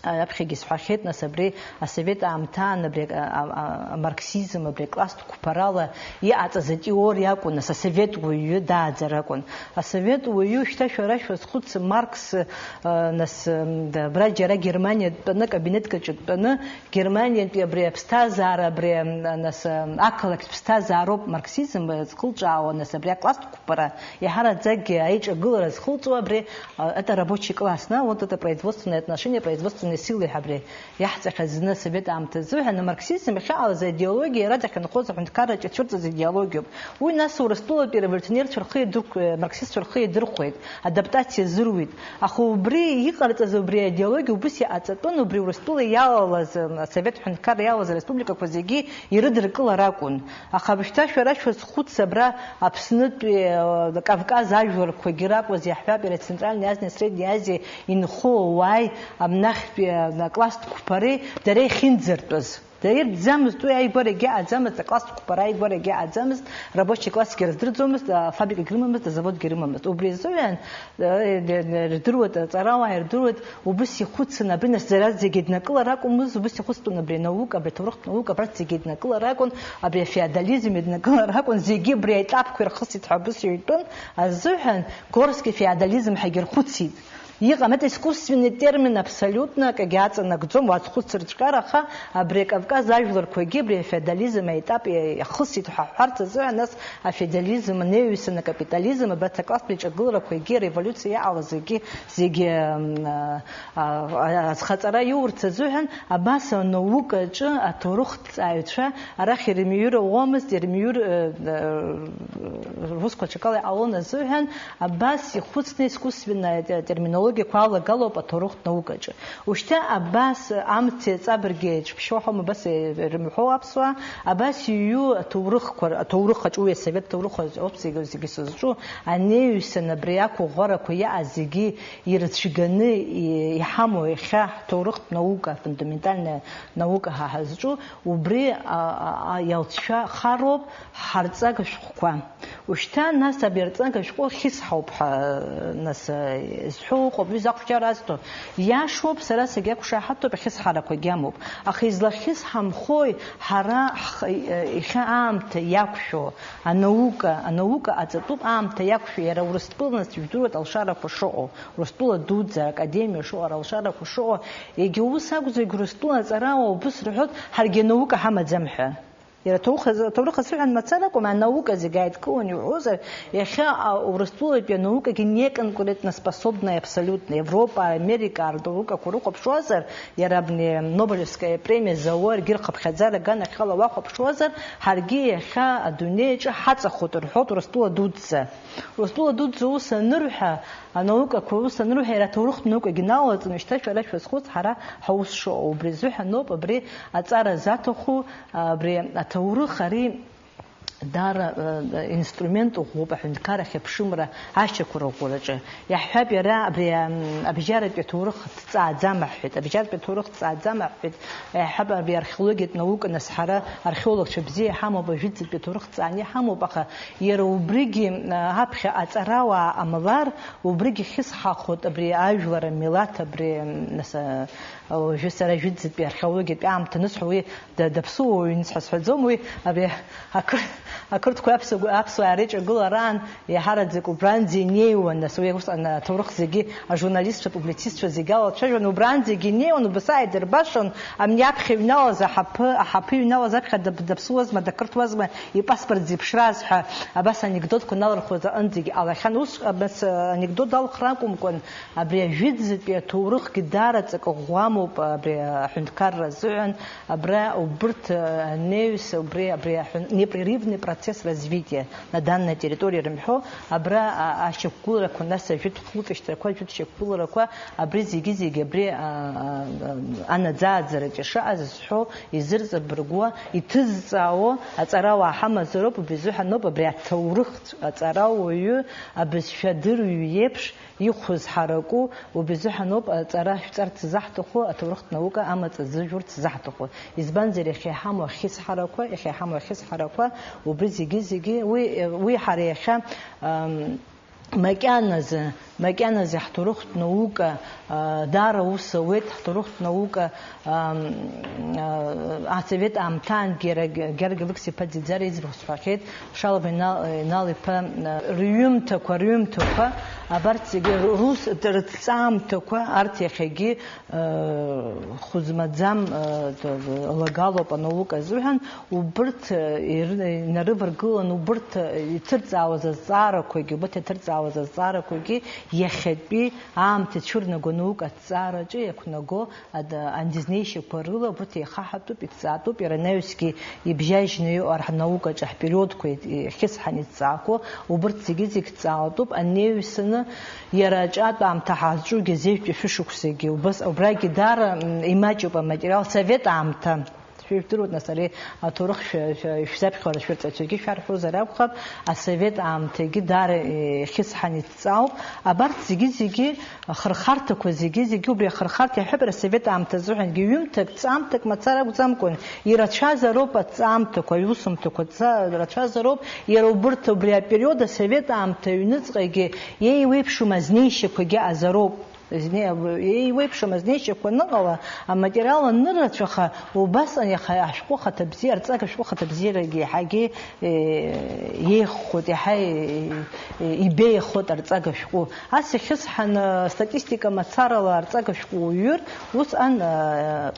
Аԥхьагьы сҳәахьеит, нас, абри асовет аамҭаан абри а-, а-, а-, амарксизм, абри акласстә қәԥарала иҟаҵаз атеориа акәын, нас, асовет уаҩы дааӡара акәын. Асовет уаҩы, шьҭа шәара шәазхәыц, Маркс, а, нас, м, да, абра џьара Германиа дтәаны, кабинетк аҿы дтәаны, Германиатәи абри аԥсҭазаара, абри, м, нас, м, ақалақьтә ԥсҭазаароуп марксизм зхылҿиаауа, нас, абри акласстә қәԥара, иаҳараӡакгьы аиҿагылара зхылҵуа абри, а, это рабочий класс, на, вот это производственные отношения, производственные силы ҳәа абри иаҳҵахьаз зны асовет аамҭазы ҳәа, амарксизм иахьаҟалаз аидеологиа иара дахьынхоз аҳәынҭқарраҿы ицәырҵыз идеологиоуп. Уи нас Урыстәылатәи револиуционерцәа рхы иадырк-, э, марксистцәа рхы иадырхәеит, адаптациа азыруит. Аха убри иҟарҵаз убри аидеологиа убыс иҟаҵатәын, убри Урыстәыла иалалаз, э, асовет ҳәынҭқарра иалалаз ареспубликақәа зегьы ирыдыркылар акәын. Аха абжьҭашәара шәазхәыц, абра Аԥснытәи, э, Кавказ ажәларқәагьы ракәыз, иаҳҳәап, иара Центральной Азиа, Средней Азиа инхо ауааи, амнахьтәи, э, акласстә қәԥареи дара иахьынӡартәыз. Дара иртәӡамызт, уи аигәарагьы аӡамызт, акласстә қәԥара аигәарагьы аӡамызт, рабочий классгьы рыздырӡомызт, афабрикагьы рымамызт, азаводгьы рымамызт. Убри азыҳәан, э, э, э, ирдыруеит, аҵарауаа ирдыруеит, убыс ихәыцын, абри нас дара зегьы днакылар акәмыз, убыс ихәыцтәын абри анаука, абри аҭоурыхтә наука, абарҭ зегьы днакылар акәын, абри афеодализм иднакылар акәын, зегьы абри аетапқәа ирхысит ҳәа убыс иҩтәын азыҳәан, Горский феодализм ҳәагьы рхәыцит. Иҟам, это искусственный термин абсолютно, акгьы аҵанакӡом, уазхәыцырҵәҟьар, аха абри Кавказ ажәларқәагьы абри афеодализм аетап иа-, иахысит ҳәа ҳҳәарц азыҳәан, нас афеодализм, анаҩсан акапитализм, абарҭ акласстә еиҿагыларақәагьы, ареволиуциа иаҟалаз зегьы, зегьы, м, а, а, азхаҵара иурц азыҳәан, абас анаукаҿы аҭоурыхҭҵааҩцәа арахь ирымҩыр ауамызт, ирымҩыр, э, э, русқәа ҽакала иҟалон азыҳәан, абас ихәыцны искусственная те-, терминологиақәа алагалоуп аҭоурыхтә наукаҿы. Ушьҭа абас амц иаҵабыргы еиҿԥшьоу ҳәа абас ирымҳәо аԥсуаа, абас иҩу аҭоурыхқәа, аҭоурыхаҿ, уи асовет ҭоурыхаҿ ауп зегьы, зегьы сызҿу, анаҩсан абри ақәыӷәӷәарақәа иааз зегьы ирыцәганы и-, иҳамоу иахьа ҳҭоурыхтә наука, фундаментальная наука ҳәа ҳазҿу, убри, а, а, а, иалҵшәа хароуп ҳарҵага шәҟәқәа. Ушьҭа, нас, абри арҵага шәҟәы хьысҳауп ҳәа, нас, а, зҳәо ыҟоуп, ҩыза ахәшьара азҭо. Иашоуп, сара сагьақәшаҳаҭуп, ахьысҳарақәагьы амоуп. Аха излахьысҳамхои ҳара ҳхы, а, иахьа аамҭа иақәшәо, анаука, анаука аҵатәуп аамҭа иақәшәо, иара Урыстәыла, нас, ижәдыруеит алшарақәа шыҟоу, Урыстәыла дуӡӡа, академиа шыҟоу, ара алшарақәа шыҟоу, егьа ус акәзаргь, Урыстәыла аҵарауаа убыс рҳәоит, ҳаргьы анаука ҳамаӡам ҳәа. Иара аҭоурых азы, аҭоурых азыҳәан мацара акәым, анаука зегь ааидкыланы иуҳәозар, иахьа, а, Урыстәылатәи анаукагьы неконкурентноспособная абсолютно. Европа, Америка рнаукақәа урыхәаԥшуазар, иара абни Нобелевская премиа зауа, егьи рхыԥхьаӡара аганахьала уахәаԥшуазар, ҳаргьы иахьа адунеи аҿы ҳаҵахоит рҳәоит Урыстәыла дуӡӡа. Урыстәыла дуӡӡа ус анырҳәа, анаукақәа ус анырҳәа, иара аҭоурыхтә наукагьы налалҵны, шьҭа шәара шәазхәыц, ҳара ҳаус шыҟоу. Убри азыҳәаноуп абри аҵара заҭаху, абри аҭоурых ари даара, э, инструмент ӷәӷәоуп аҳәынҭқарра ахьыԥшымра ашьақәырӷәӷәараҿы. Иаҳҳәап, иара абри, ам, абжьаратәи аҭоурых дҵааӡам аҳәҳәеит, абжьаратәи аҭоурых дҵааӡам аҳәҳәеит, иаҳҳәап, абри археологиатә наука, нас, ҳара археологцәа бзиа иҳамоуп, ажәытәӡатәи аҭоурых дҵааны иҳамоуп, аха иара убригьы, а, аԥхьа аҵарауаа ҟамлар, убригьы хьысҳахоит абри ажәлар, амилаҭ, абри, м, нас, а, уажәы сара ажәытәӡатәи археологиатәи аамҭа анысҳәо, уи да-, даԥсуоуҩын сҳәа сҳәаӡом, уи абри ақыр-, ақырҭқәа аԥсуа-, аԥсуаа реиҿагылараан иаҳараӡак убранӡа инеиуан, нас уи усҟан аҭоурых зегьы, ажурналистцәа, апублицистцәа зегьы алацәажәон, убранӡагьы инеиуан, убас ааидырбашон, амни аԥхьа иҩналаз аҳаԥы, аҳаԥы иҩналаз аԥхьа дап-, даԥсуазма, дақырҭуазма, ипаспорт зеиԥшраз ҳәа, абас анекдотқәа налырхуаз аҟынӡагьы ҟалахьан. Ус, абас, анекдот алхра акәымкәан, абри ажәытәӡатәи аҭоурыхгьы даара ҵакы ӷәӷәамоуп абри аҳәынҭқарра азыҳәан, абра убырҭ, э, анеҩс, убри, абри аҳәын-, непрерывный процесс развития на данной территории рымҳәо, абра, а, ашьақәгыларақәа, нас ажәытә хылҵышьҭрақәа, ажәытә шьақәгыларақәа, абри зегьы-зегьы абри, а, а, а, анаӡааӡараҿы ишыҟаз зҳәо, изырҵабыргуа, иҭызҵаауа аҵарауаа ҳамазароуп, убри азыҳәаноуп абри аҭоурыхтә аҵарауаҩы абызшәа адырҩы иеиԥш, ихәыз ҳараку, убри азыҳәаноуп аҵара шәҵарц ззаҳҭаху, аҭоурыхтә наука амаҵ азыжәурц ззаҳҭаху. Избанзар, иахьа иҳамоу ахьысҳарақәа, иахьа иҳамоу ахьысҳарақәа, убри зегьы-зегьы, уи, уи ҳара иахьа, ам, макьаназы Макьаназы ҳҭоурыхтә наука, а, даара аус ауеит, ҳҭоурыхтә наука, ам, а, асовет аамҭаангьы иара Георги Алықьса-иԥа Ӡиӡара иӡбахә сҳәахьеит, Шалва Инал, Инал-иԥа, а, рҩымҭақәа, рҩымҭақәа, абарҭ зегьы рус рҭҵаамҭақәа, арҭ иахьагьы, а, хәы змаӡам, а, лагалоуп анаука азыҳәан, убырҭ, а, ир-, инарываргылан, убырҭ, а, иҭырҵаауаз азҵаарақәагьы, убырҭ иҭырҵаауаз азҵаарақәагьы иахьатәи аамҭа ицәырнаго анаука аҭҵаараҿы иақәнаго ада-, андизнеишьақәа рыла убырҭ еихаҳатәуп, иҭҵаатәуп, иара анаҩсгьы ибжьажьны иҟоу ҳнаукаҿы ҳпериодқәа иахьысҳан иҭҵаақәо, убырҭ зегьы-зегь ҭҵаатәуп, анеҩсаны иара аҿатә аамҭа ҳазҿугьы азеижәтәи шәышықәсагьы убас, убрагьы даара, м, имаҷуп аматериал, совет аамҭа. Шәижәдыруеит, нас, ари аҭоурых шәа-, шәа-, шәзаԥхьо шәырҵаҩцәагьы шәарҳәозар акәхап, асовет аамҭагьы даара, е, ихьысҳан иҭҵаауп. Абарҭ зегьы-зегьы ахырхарҭақәа, зегьы-зегьы убри ахырхарҭа иаҳәап, иара асовет аамҭа азыҳәангьы ҩымҭак, ҵамҭак мацара акәӡамкәан, ирацәазароуп аҵамҭақәа, аусумҭақәа ца-, рацәазароуп, иара убырҭ убри апериод асовет аамҭа аҩныҵҟагьы еиуеиԥшым азнеишьақәагьы азароуп. Зне-, еиуеиԥшым азнеишьақәа аныҟала, аматериал анырацәаха, убасҟан иаха ашәҟәы хаҭабзиа, арҵага шәҟәы хаҭабзиарагьы иаҳагьы, е, еиӷьхоит, иаҳа, е, е, ибеиахоит арҵага шәҟәы. Ас иахьысҳаны, статистика мацарала арҵага шәҟәы уҩыр, усҟан, а,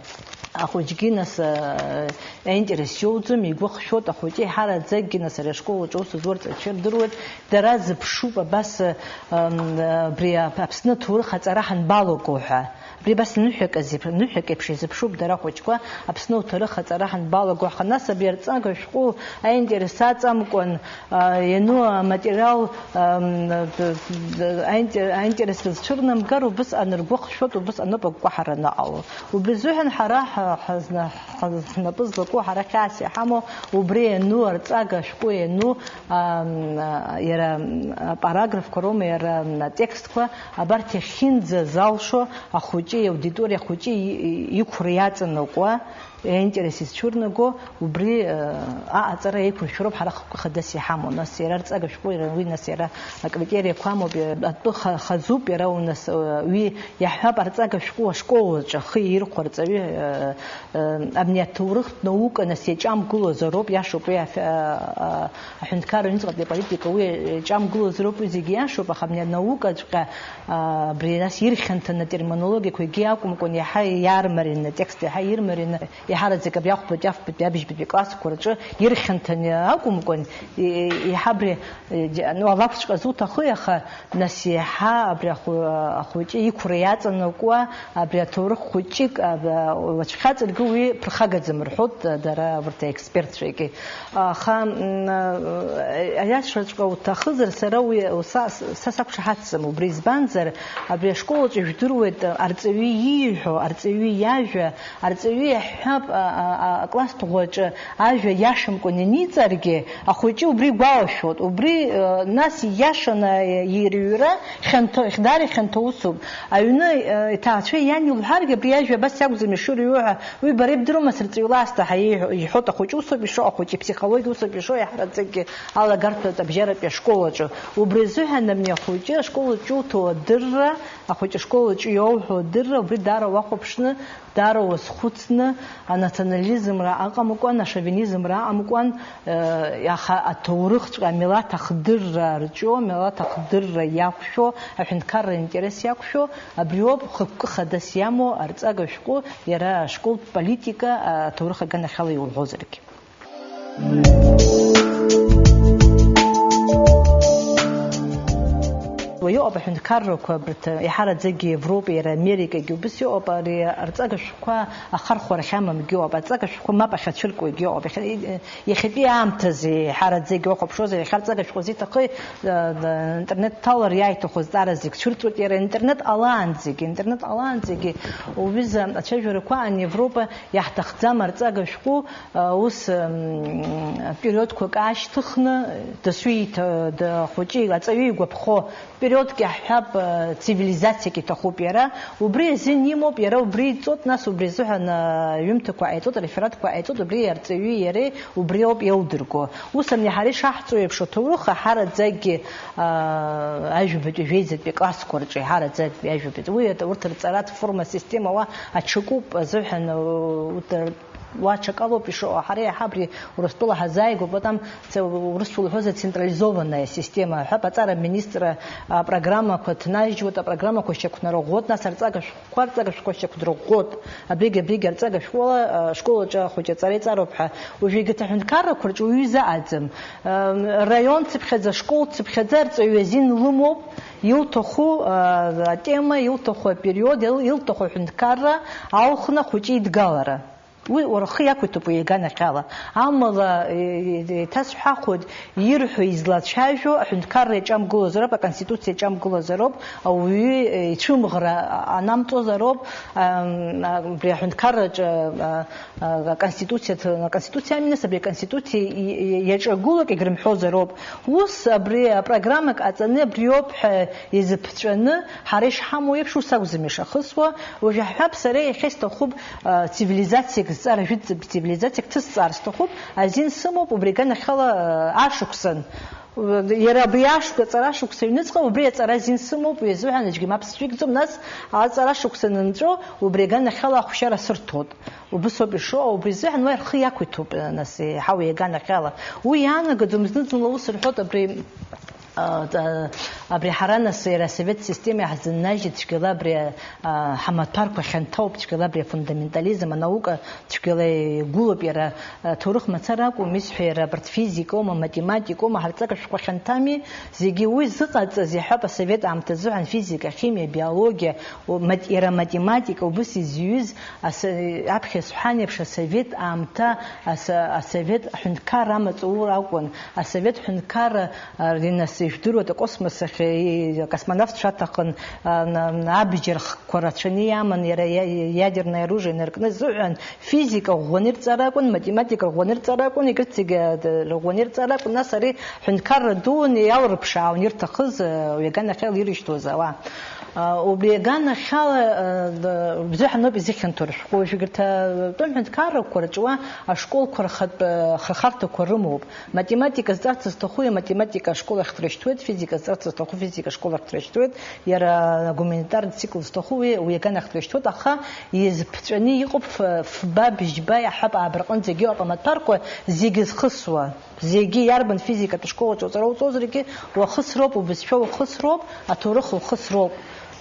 ахәыҷгьы нас, а, аинтерес иоуӡом, игәы хшәоит, ахәыҷы еиҳараӡакгьы нас ари ашкол аҿы аус зуа рҵаҩцәа ирдыруеит, дара зыԥшуп абас, ам, абри Ап-, Аԥсны аҭоурых аҵара ҳанбалаго ҳәа. Абри абас ныҳәак азы, ныҳәак еиԥш изыԥшуп дара ахәыҷқәа Аԥсны аҭоурых аҵара ҳанбалаго ҳәа. Нас абри арҵага шәҟәы аинтерес аҵамкәан, а, иану аматериал, ам, д-, д-, аинте-, аинтерес зцәырнамгар, убысҟан ргәы хшәоит, убысҟаноуп агәкаҳара аныҟало. Убри азыҳәан ҳара ҳа-, ҳазна-, ҳаз-, ҳнапы злаку, ҳара хьаас иҳамоу, убри иану арҵага ашәҟәы иану, ам, иара апараграфқәа роума, иара атекстқәа, абарҭ иахьынӡазалшо ахәыҷы, иаудиториа ахәыҷы и-, и-, иқәра иаҵанакуа, аинтерес изцәырнаго, убри, э, аҟаҵара еиқәыршәароуп ҳара хықәкы хадас иҳамоу. Нас иара арҵага шәҟәы, иара уи, нас иара акритериақәа амоуп, иара атәы ха-, хазуп, иара у-, нас, э, уи иаҳҳәап, арҵага шәҟәы ашкол аҿы ахы иирхәо арҵаҩы, э, э, абни аҭоурыхтә наука, нас иаҿамгылозароуп, иашоуп уи аф-, а, а, аҳәынҭқарра аҩныҵҟатәи аполитика уи иаҿамгылозароуп, уи зегьы иашоуп, аха абни анаукаҵәҟьа, а, абри нас ирхьанҭаны атерминологиақәа егьи акәымкәан, иаҳа иармарины, атекст иаҳа ирмарины, еиҳараӡак абри ахәбатәи, афбатәи, абжьбатәи классқәа рҿы ирхьанҭаны акәымкәан, и-, еиҳа абри, е, џьа-, ну, алакәҵәҟьа зуҭаху, аха нас еиҳа абри ахәы-, ахәыҷы иқәра иаҵанакуа, абри аҭоурых хәыҷык, аб-, уацәхьаҵыргьы уи ԥырхагаӡам рҳәоит дара, урҭ аекспертцәагьы. Аха, м, аиашаҵәҟьа уҭахызар, сара уи, са, са сақәшаҳаҭӡам убри, избанзар, абри ашкол аҿы ижәдыруеит, арҵаҩы ииҳәо, арҵаҩы иажәа, арҵаҩы иаҳҳәап, а, а, а, акласстә ӷәаҿы ажәа иашамкәан ианиҵаргьы, ахәыҷы убри игәалашәоит, убри, э, нас ииашаны ирыҩра хьанҭо, даара ихьанҭоу усуп. Аҩны, э, иҭаацәа иан илҳәаргьы, абри ажәа абас иакәӡам ишырыҩуа ҳәа, уи бара ибдыруама, сырҵаҩла асҭа ҳәа иҳәо-, иҳәоит, ахәыҷы усоуп ишо, ахәыҷы иԥсихологиа усоуп ишо, иаҳараӡакгьы алагарҭатә абжьаратәи ашкол аҿы. Убри азыҳәан абни ахәыҷы ашкол аҿы иуҭо адырра, ахәыҷы ашкол аҿы иоуҳәо адырра, убри даара уахәаԥшны, даара уазхәыцны, анационализмра аҟамкәан, ашовинизмра аҟамкәан, э, аха аҭоурыхҵәҟьа, амилаҭ ахдырра рҿио, амилаҭ ахдырра иақәшәо, аҳәынҭқарра аинтерес иақәшәо, абриоуп хықәкы хадас иамоу арҵага шәҟәы, иара ашколтә политика, аҭоурых аганахьала иуҳәозаргьы. Уа иҟоуп аҳәынҭқаррақәа, абарҭ, еиҳараӡакгьы Европеи, иара Америкагьы убыс иҟоуп, ари арҵага шәҟәқәа ахархәарахь амамгьы ыҟоуп, арҵага шәҟәқәа мап ахьацәыркуагьы ыҟоуп. Иахьа-, иахьатәи аамҭазы еиҳараӡакгьы уахәаԥшуазар, иахьа арҵага шәҟәы зиҭахи, э, интернет ҭалар иааиҭаху азҵаарақәа зегь цәырҵуеит, иара интернет ҟалаанӡагьы, интернет ҟалаанӡагьы, уҩыза ацәажәарақәа ан Европа иаҳҭахӡам арҵага шәҟәы, Ус, м, периодқәак аашьҭыхны, дасу иҭа-, да-, хәыҷы, аҵаҩы игәаԥхо периодк ҳҳәап, цивилизациак иҭахуп иара, убри азин имоуп, иара убри иҵоит, нас убри азыҳәан аҩымҭақәа ҟаиҵоит, арефератқәа ҟаиҵоит, убри арҵаҩи иареи убри ауп еилдырго. Ус ани ҳара ишаҳҵо еиԥш аҭоурых аҳараӡакгьы, аа, ажәабатәи, жәеизатәи классқәа рҿы иҳараӡак ажәабатәи. Уи урҭ рҵаратә форма системала аҽакуп азыҳәан, урҭ Уа аҽакалоуп ишыҟоу, ҳара иаҳа абри Урыстәыла ҳазааигәоуп, потом ц-, Урыстәыла уҳәозар централизованная система ҳәа, аҵара аминистр апрограммақәа ҭнажьуеит, апрограммақәа шьақәнарӷәӷәоит, нас арҵага шәҟәқәа, арҵага шәҟәқәа шьақәдырӷәӷәоит, абригь, абригь арҵага шәҟәыла, ашкол аҿы ахәыҷы аҵара иҵароуп ҳәа. Уажәы егьырҭ аҳәынҭқаррақәа рҿы уаҩы изаҟаӡам. Раион цыԥхьаӡа, школ цыԥхьаӡа арҵаҩы азин лымоуп, илҭаху атема, илҭаху апериод, ил-, илҭаху аҳәынҭқарра алхны ахәыҷы идгалара. Уи уара ухы иақәиҭуп уи иаганахьала. Амала, е-, е-, еиҭасҳәахуеит, ирҳәо излацәажәо аҳәынҭқарра иаҿамгылозароуп, аконституциа иаҿамгылозароуп, ауаҩы, е, ицәымӷра анамҵозароуп, ам, а, абри аҳәынҭқарраҿы, а, а, аконституциа ҭ-, аконституциа аминыс, абри аконституциа и-, и-, иаҿагылоуп, егьрымҳәозароуп. Ус абри апрограмма ҟаҵаны абриоуп ҳәа изыԥҵәаны, ҳара ишҳамоу еиԥш, ус акәӡам ишахысуа. Уажә иаҳҳәап, сара иахьа исҭахуп, а, цивилизациак зҵара, жәытәтәи цивилизациак ҭысҵаар сҭахуп, азин сымоуп, убри аганахьала, а, ашықәсан. Иара абри ашықәс-, аҵара ашықәс аҩныҵҟа убри аҵара азин сымоуп, уи азыҳәан аӡәгьы мап сцәикӡом, нас аҵара ашықәс анынҵәо, убри аганахьала ахәшьара сырҭоит. Убыс ауп ишыҟоу, убри азыҳәан уи рхы иақәиҭуп, нас, еиҳау иаганахьала. Уи иаанагаӡом, зны-зынла ус рҳәоит, абри, а, а, абри ҳара, нас, иара асовет система иаҳзыннажьит цәгьала абри, а, ҳамаҭәарқәа хьанҭоуп, цәгьала абри афундаментализм, анаука цәгьала игәылоуп иара, а, ҭоурых мацара акәым, исҳәо иара абарҭ физикоума, математикоума, ҳарҵага шәҟәы хьанҭами, зегьы уи зыҟаҵаз, иаҳҳәап, асовет аамҭазыҳәан физика, химиа, биологиа, О, мат-, иара аматематика убыс изҩыз, аса-, аԥхьа сҳәан еиԥш, асовет аамҭа, аса-, асовет аҳәынҭқарра амаҵ аура акәын. Асовет ҳәынҭқарра, а, ри-, нас, ижәдыруеит, акосмос ахь, и-, акосмонавтцәа аҭахын, а, на-, на-, абџьар хкқәа рацәаны иаман, иара иа-, иадерное оружие инаркны азыҳәан, физика ӷәӷәаны ирҵар акәын, математика ӷәӷәаны ирҵар акәын, егьырҭ зегьы, а, д-, ӷәӷәаны ирҵар акәын, нас ари ҳәынҭқарра дуун, иалрыԥшаауан ирҭахыз, а, уи аганахьала ирышьҭуаз ауаа. А, убри аганахьала, а, д-, бзиа ҳаноуп изыхьанҭоу рышәҟәы. Уажәы егьырҭ атәым ҳәынҭқаррақәа рҿы уа ашколқәа рхатә, а, хырхарҭақәа рымоуп. Математика зҵарц зҭаху, иаматематика ашкол ахь дрышьҭуеит, физика зҵарц зҭаху, физика ашкол ахь дрышьҭуеит, иара агуманитартә цикл зҭаху, уи, уи аганахь дрышьҭуеит, аха изԥҵәаны иҟоуп ф-, фба, бжьба, иаҳҳәап, аабырҟынӡагьы иҟоуп амаҭәарқәа зегьы зхысуа. Зегьы иарбан физикатә школ аҿы уҵара уҵозаргьы, уахысроуп, убызшәа ухысроуп, аҭоурых ухысроуп,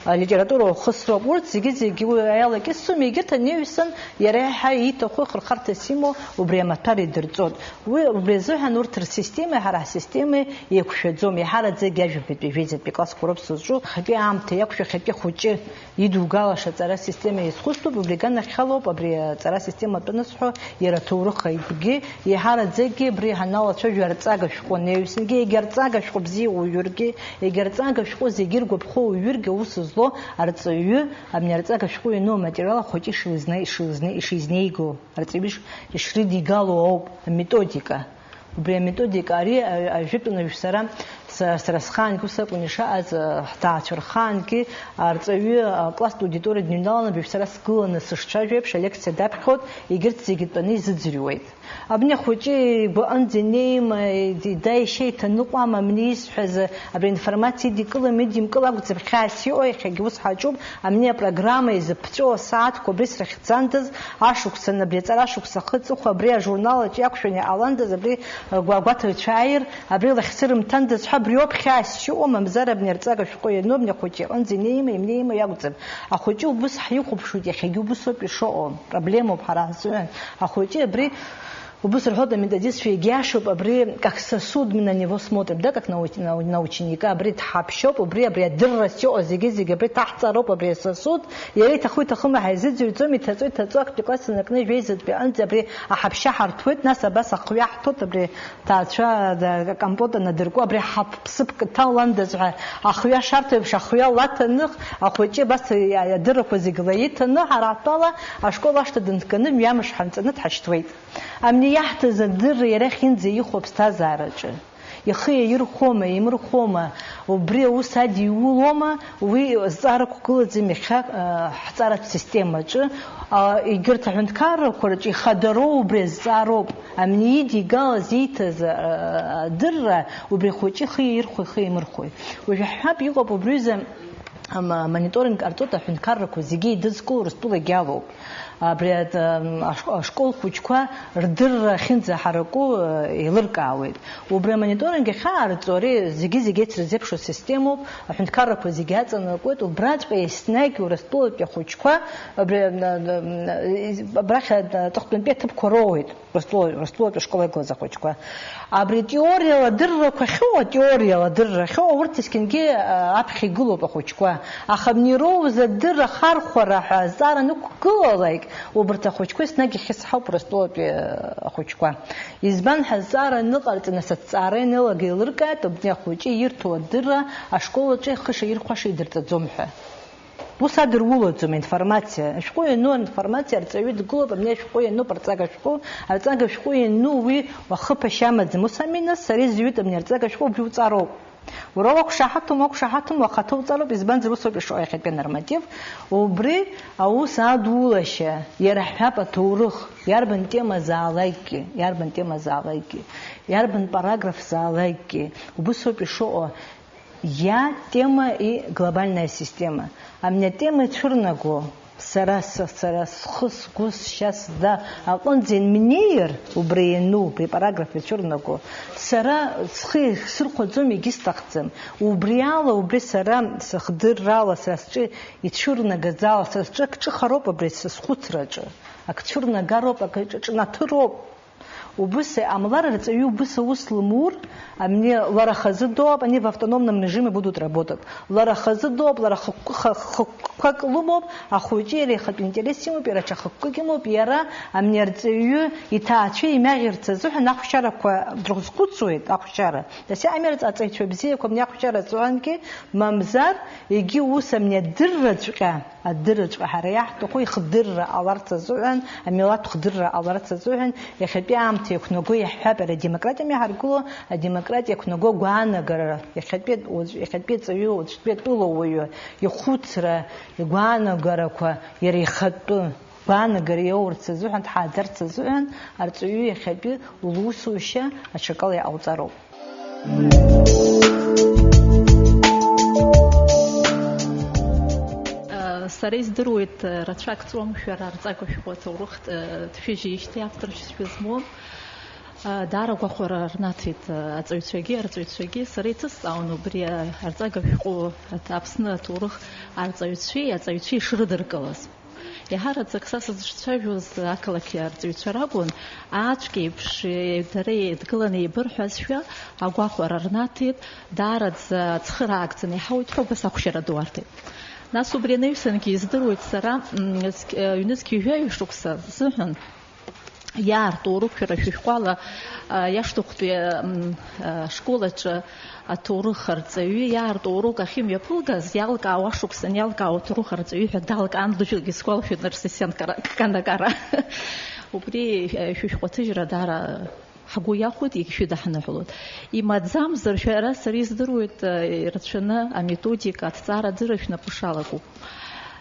алитература ухысроуп. Урҭ зегьы-зегьы уи аиалакьысӡом, егьырҭ анаҩсан иара иаҳа ииҭаху, ихырхарҭас имоу убри амаҭәар идырҵоит. Уи, убри азыҳәан урҭ рсистемеи ҳара ҳсистемеи еиқәшәаӡом, иаҳараӡак ажәабатәи, жәеизатәи классқәа роуп сызҿу, иахьатәи аамҭа иақәшәо, иахьатәи ахәыҷы идугалаша аҵара система иазхәыцтәуп, убри аганахьалоуп абри аҵара система атәы анысҳәо, иара аҭоурых аҩбагьы, еиҳараӡакгьы абри ҳаналацәажәо арҵага шәҟәы анаҩсангьы, егьа арҵага шәҟәы бзиа уҩыргьы, егьа арҵага шәҟәы зегьы иргәаԥхо уҩыргьы, аус злоу арҵаҩы, абни арҵага шәҟәы иану аматериал ахәыҷы ишилызна-, ишилызна-, ишизнеиго, арҵаҩы иш-, ишрыдигало ауп аметодика. Убри аметодика ари, а-, ажәытәан уажә сара, са-, сара схаангьы ус акәын ишаҟаз, а, ҳҭаацәа рхаангьы, арҵаҩы, а, класстә аудиториа дныҩналан, уажә сара сгыланы сышцәажәо еиԥш, алекциа даԥхьоит, егьырҭ зегьы тәаны изыӡырҩуеит. Абни ахәыҷы игәаҟынӡа инеима, ида ишьа иҭаныҟәама, абни исҳәаз, абри аинформациа идикылама, идимкыл акәӡам хьаас иҟоу, иахьагьы ус ҳаҿуп, абни апрограмма изыԥҵәоу асааҭқәа абри срыхьӡандаз, ашықәсан, абри аҵара ашықәс ахы аҵыхәа, абри ажурнал аҿы иақәшәаны иҟаландаз, абри, э, гәа-, агәаҭаҩцәа ааир, абри лахьсырымҭандаз ҳәа, абриоуп хьаас иҟоу, мамзар абни арҵага шәҟәы иану, абни ахәыҷы иҟынӡа инеима, имнеима иакәӡам. Ахәыҷы убыс ҳихәаԥшуеит, иахьагьы убыс ауп ишыҟоу, проблемоуп ҳара ҳзыҳәан. Ахәыҷы абри Убыс рҳәоит аметодистцәа, иагьиашоуп, абри как сосуд мы на него смотрим, да, как на уч-, на у-, на ученика, абри дҳаԥшьоуп, убри, абри адырра сиоу зегьы-зегьы абри ҭаҳҵароуп, абри асосуд, иара иҭаху-иҭахым ҳаизыӡырҩӡом, иҭаҵо-иҭаҵо актәи класс инаркны жәеизатәи аҟынӡа абри аҳаԥшьа ҳарҭәуеит, нас абас ахҩа ҳҭоит, абри ҭаацәа, да, акомпот анадырку, абри ҳаԥ-, ԥсыԥк ҭаландаз ҳәа ахҩа шарҭо еиԥш, ахҩа лаҭаны, ахәыҷы абас адыррақәа зегь лаиҭаны, ҳара ҳтәала ашкол ашҭа дынҭганы, мҩамш ҳанҵаны дҳашьҭуеит. Абни иаҳҭаз адырра иара иахьынӡаихәо аԥсҭазаараҿы, Ихы иаирхәома, иаимырхәома, убри аус адиулома, уи зҵаарақәгылаӡам иахьа, а, ҳҵаратә системаҿы. А, егьырҭ аҳәынҭқаррақәа рҿы ихадароу убри азҵаароуп. Амни идигалаз ииҭаз, а, адырра, убри ахәыҷы ихы иаирхәо, ихы иаимырхәои. Уажә ҳҳәап, иҟоуп убри ҩыза ам-, мониторинг ҟарҵоит, аҳәынҭқаррақәа зегьы идызкыло Урыстәылагьы алоуп. Абри ат-, ам, аш-, ашкол хәыҷқәа рдырра ахьынӡаҳараку, э, еилыркаауеит. Убри амониторинг ахьаарҵо, ари зегьы-зегьы еицырзеиԥшу асистемоуп, аҳәынҭқаррақәа зегьы аҵанакуеит, убраҵәҟьа еснагь Урыстәылатәи ахәыҷқәа, абри, ам, ам, из-, абрахь аҵыхәтәантәи аҭыԥқәа роуеит. Урыстәыла-, Урыстәылатәи ашкол иқәлаз ахәыҷқәа. Абри теориала адыррақәа ахьыҟоу, атеориала адырра ахьыҟоу, урҭ есқьынгьы, а, аԥхьа игылоуп ахәыҷқәа. Аха абни ироуз адырра ахархәара ҳәа азҵаара анықәгылалак, убарҭ ахәыҷқәа еснагь ихьысҳауп Урыстәылатәи, а, ахәыҷқәа. Избан ҳәа азҵаара аныҟарҵа, нас азҵаара ианалага еилыркааит, абни ахәыҷы ирҭо адырра ашкол аҿы ихы шаирхәаша идырҵаӡом ҳәа. Ус адырулаӡом аинформациа. Ашәҟәы иану аинформациа арҵаҩы дгылоуп, абни ашәҟәы иануп арҵага шәҟәы, арҵага шәҟәы иану уи уахыԥашьа амаӡам. Ус ами, нас, сара изҩит абни арҵага шәҟәы, убри уҵароуп. Уара уақәшаҳаҭым, уақәшаҳаҭым, уахаҭа уҵароуп, избанзар усоуп ишыҟоу иахьатәи анорматив. Убри аус адулашьа, иара ҳҳәап аҭоурых, иарбан темазаалакгьы, иарбан темазаалакгьы, иарбан параграфзаалакгьы, убысоуп ишыҟоу. Иа тема и глобальная система. Амни атема ицәырнаго, сара, са, сара схы, сгәы, сшьа, сда аҟынӡа инмнеир, убри иану, убри апараграф ицәырнаго, сара схы иахьсырхәаӡом, егьысҭахӡам. Убри ала, убри сара сыхдыррала, сара сҿы ицәырнагаӡала, сара сҿы акы ҿыхароуп абри сызхәыцраҿы. Акы цәырнагароуп, акы ҿ-, ҿнаҭыроуп. Убыс иҟамлар, арҵаҩы убыс аус лымур, амни лара хазы доуп, они в автономном режиме будут работать. Лара хазы доуп, лара хықәкы-, ха-, хықәкқәак лымоуп, ахәыҷы иара ихатә интерес имоуп, иара ҽа хықәкык имоуп, иара амни арҵаҩы иҭаацәа имаӷьырц азыҳәан ахәшьарақәа дрызхәыцуеит, ахәшьара. Дасиа амҩа арҵаҩцәа бзиақәа амни ахәшьара азыҳәангьы, мамзар, егьи ус амни адырраҵәҟьа Адырраҵәҟьа ҳара иаҳҭаху ихдырра ҟаларц азыҳәан, амилаҭ хдырра ҟаларц азыҳәан, иахьатәи аамҭа иақәнаго иаҳҳәап, иара адемократиа мҩаҳаргыло, адемократиа иақәнаго агәаанагара, иахьатәи, уаҵә-, иахьатәи аҵаҩы, уаҵәтәи атәылауаҩы ихәыцра, игәаанагарақәа иара ихатәы гәаанагара иоурц азыҳәан, дҳааӡарц азыҳәан, арҵаҩы иахьатәи лусушьа аҽакала иҟауҵароуп. Сара издыруеит, рацәак ҵуам шәара арҵага шәҟәы аҭоурых дшәыжьижьҭеи, авторшәа змоу. Даара агәахәара рнаҭеит аҵаҩцәагьы, арҵаҩцәагьы. Сара иҭысҵаауан убри арҵага шәҟәы Аԥсны аҭоурых арҵаҩцәеи аҵаҩцәеи ишрыдыркылаз. Еиҳараӡак са сызҿцәажәоз ақалақь арҵаҩцәа ракәын, ацәгьеиԥш, дара еидгыланы еибырҳәазшәа агәахәара рнаҭеит, даараӡа ацхыраара агӡаны иҳауеит ҳәа убас ахәшьара ду арҭеит. Нас убри анаҩсангьы издыруеит сара, м, зқь-, ҩнызқь ҩажәаҩ шықәса зыҳәан иаарту урықәшәара шәышәҟәала, а, иашҭахәтәи, м, а, школ аҿы аҭоурых арҵаҩы иаарту урок ахьымҩаԥылгаз, иалкаауа ашықәсан иалкаауа аҭоурых арҵаҩы ҳәа далкаан, лыжәлагьы сгәалашәоит, Нарсисен Кара-, Канакара. Убри, а, шәышәҟәы аҭыжьра даара ҳгәы иахәоит, егьшәыдаҳныҳәалоит. Имаӡамзар, шәара сара издыруеит, а, ирацәаны аметодика, аҭҵаара адырра шәнапы шалаку.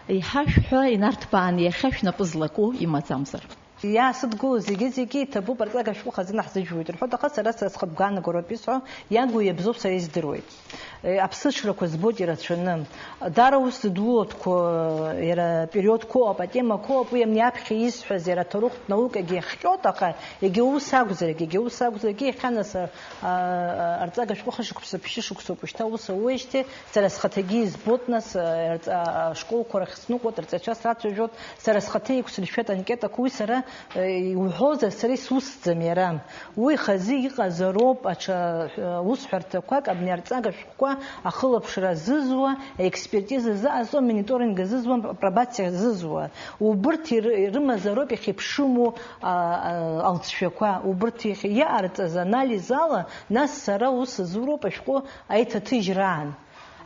Иҳашәҳәа инарҭбааны иахьа шәнапы злаку имаӡамзар. Иаасыдгыло зегьы-зегьы иҭабуп, арҵага шәҟәы хазына ҳзыжәуеит рҳәоит, аха сара, сара схатә гәаанагароуп исҳәо, иагу иабзоуп сара издыруеит. Э, аԥсыҽрақәа збоит ирацәаны. Даара ус зыдулатәқәоу, иара периодқәоуп, атемақәоуп, уи амни аԥхьа исҳәаз, иара аҭоурыхтә наукагьы иахҟьоит, аха егьа ус акәзаргьы, егьа ус акәзаргьы, иахьа нас, а, а, арҵага шәҟәы хышықәса, ԥшьышықәсоуп, шьҭа ус ауеижьҭеи, сара схаҭагьы избоит, нас, а, арҵа-, ашколқәа рахь сныҟәоит, рҵаҩцәа срацәажәоит, Сара схаҭа иқәсыршәеит анкетақәа, уи сара, э, иуҳәозар, сара исусӡам иара. Уи хазы иҟазароуп, аҽа, э, усҳәарҭақәак, абни арҵага шәҟәқәа ахылаԥшра азызуа, аекспертиза зыҟазҵо, амониторинг азызуа, апробациа азызуа. Убырҭ иры-, ирымазароуп иахьыԥшыму, а, а, алҵшәақәа. Убырҭ иахь-, иҟарҵаз анализ ала, нас сара ус азуроуп ашәҟәы аиҭаҭыжьраан.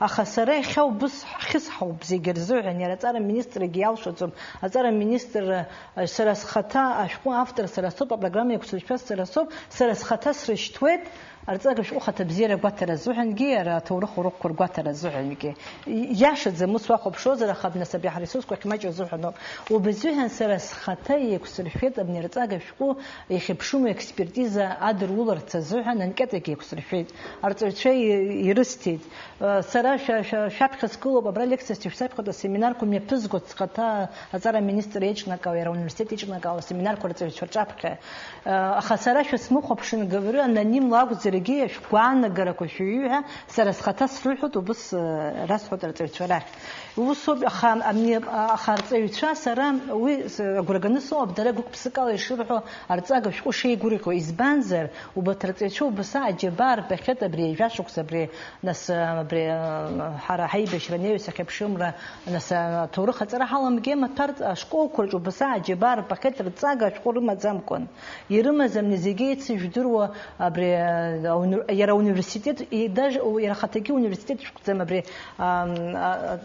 Аха сара иахьа убыс ҳхьысҳауп зегьы рзыҳәан, иара аҵара министргьы иалшаӡом. Аҵара министр, э, сара схаҭа ашәҟәы автор сара соуп, апрограмма еиқәсыршәаз сара соуп, сара схаҭа срышьҭуеит, Арҵага шәҟәы хаҭабзиара гәаҭара азыҳәангьы, иара аҭоурых урокқәа ргәаҭара азыҳәангьы. Иашаӡам, ус уахәаԥшуазар, аха абнас абри ҳресурсқәа ахьмаҷу азыҳәаноуп. Убри азыҳәан сара схаҭа еиқәсыршәеит абни арҵага шәҟәы иахьыԥшыму експертиза адыруларц азыҳәан анкетагьы еиқәсыршәеит. Арҵаҩцәа и-, ирысҭеит. Сара шәа-, шәа-, шәаԥхьа сгылоуп, абра лекциас ишәсаԥхьоит, асеминарқәа мҩаԥызгоит схаҭа аҵара аминистр еиҿнакаау, иара ауниверситет еиҿнакаау асеминарқәа арҵаҩцәа рҿаԥхьа. Аха сара шәысмыхәаԥшын, Гаврил, анонимла акәзаргьы, шәгәаанагарақәа шәыҩҩы ҳәа сара схаҭа срыҳәоит, убыс, э, расҳәоит арҵаҩцәа рахь. Усоуп, аха, амни-, аха арҵаҩцәа сара уи с-, агәра ганы сыҟоуп, дара гәык-ԥсыкала ишырҳәо арҵага шәҟәы шеигәырӷьо, избанзар, убарҭ арҵаҩцәа убаса аџьабаа рбахьеит абри жәашықәса, абри, нас, э, абри, э, ҳара ҳаибашьра, неҩс ахьыԥшымра, нас, э, аҭоурых аҵара ҳаламгеи, амаҭәар ашколқәа рҿы убаса аџьабаа рбахьеит рҵага шәҟәы рымаӡамкәан. Ирымаз амни зегьы еицыжәдыруа абри, а, ауни-, иара ауниверситет, и даже, у-, иара ахаҭагьы университет шәҟәӡам абри, ам, а,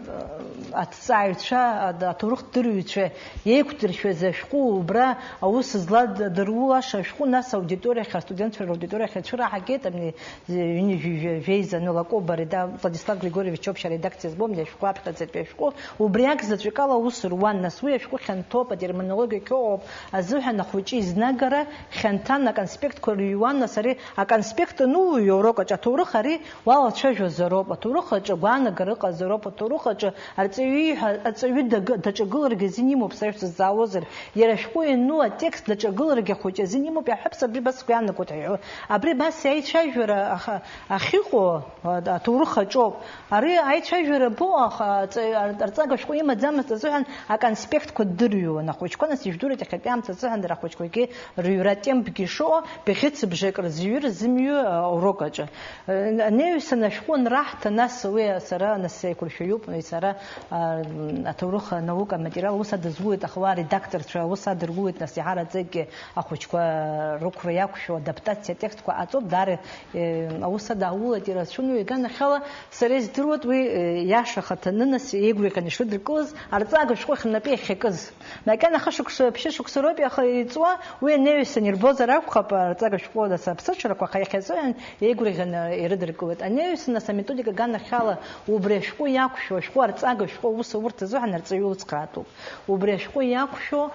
а, аҭҵааҩцәа, а, аҭоурыхдырҩцәа еиқәдыршәаз ашәҟәы убра аус зладырулаша ашәҟәы, нас аудиториахь, астудентцәа раудиториахь ацәыра ҳагеит, амни ҩынҩажәи жәа-, жәеиза Нолакоба реда-, Владислав Григорьевич Чопшь аредакциа змоу амни ашәҟәы аԥхьаӡатәи ашәҟәы, убри акзаҵәык ала аус руан, нас уи ашәҟәы хьанҭоуп, атерминологиа қьоуп азыҳәан ахәыҷы изнагара хьанҭан аконспектқәа рыҩуан, нас ари аконспект ануҩуа аурок аҿы аҭоурых ари уалацәажәозароуп, аҭоурых аҿы агәаанагара ыҟазароуп, аҭоурых аҿы арҵаҩы ииҳәа, арҵаҩы даг-, даҿагыларгьы азин имоуп, сара шәсызҵаауазар, иара ашәҟәы иану атекст даҿагыларгьы ахәыҷы азин имоуп, иаҳҳәап, сабри абас сгәы иаанагоит ҳәа иҳәо. Абри абас аицәажәара аха-, ахьыҟоу, а, аҭоурых аҿоуп. Ари аицәажәара бо, аха, аҵаҩ-, ар-, арҵага шәҟәы имаӡамызт азыҳәан аконспектқәа ддырҩуан ахәыҷқәа, нас ижәдыруеит иахьатәи аамҭа азыҳәан дара ахәыҷқәагьы рыҩра темпгьы шыҟоу, бӷьыцыбжак рзыҩыр зымҩу, а, урок аҿы. Э, анаҩсан ашәҟәы анраҳҭа, нас уи сара, нас сеиқәыршәаҩуп, уи сара, а, аҭоурых анаука аматериал ус адызгылеит, аха уа аредакторцәа ус адыргылеит, нас иаҳараӡакгьы ахәыҷқәа рықәра иақәшәо адаптациа атекстқәа ҟаҵоуп, даара, э, аус адаулеит, ирацәоуп, уи иганахьала сара издыруеит, уи, э, иаша ахаҭаны, нас еигәырӷьаны ишрыдыркылаз, арҵага шәҟәы ахьынтәи иахьакыз. Макьана хышықәса, ԥшьышықәса роуп иаха иҵуа, уи анаҩсан ирбозар акәхап, арҵага шәҟәы, нас аԥсыҽрақәа, аха иахьазыҳәан еигәырӷьаны ирыдыркылеит. Анаҩсан, нас аметодика аганахьала убри ашәҟәы иақәшәо, ашәҟәы арҵага шәҟәы аус аурҭ азыҳәан арҵаҩы илцхраатәуп. Убри ашәҟәы иақәшәо,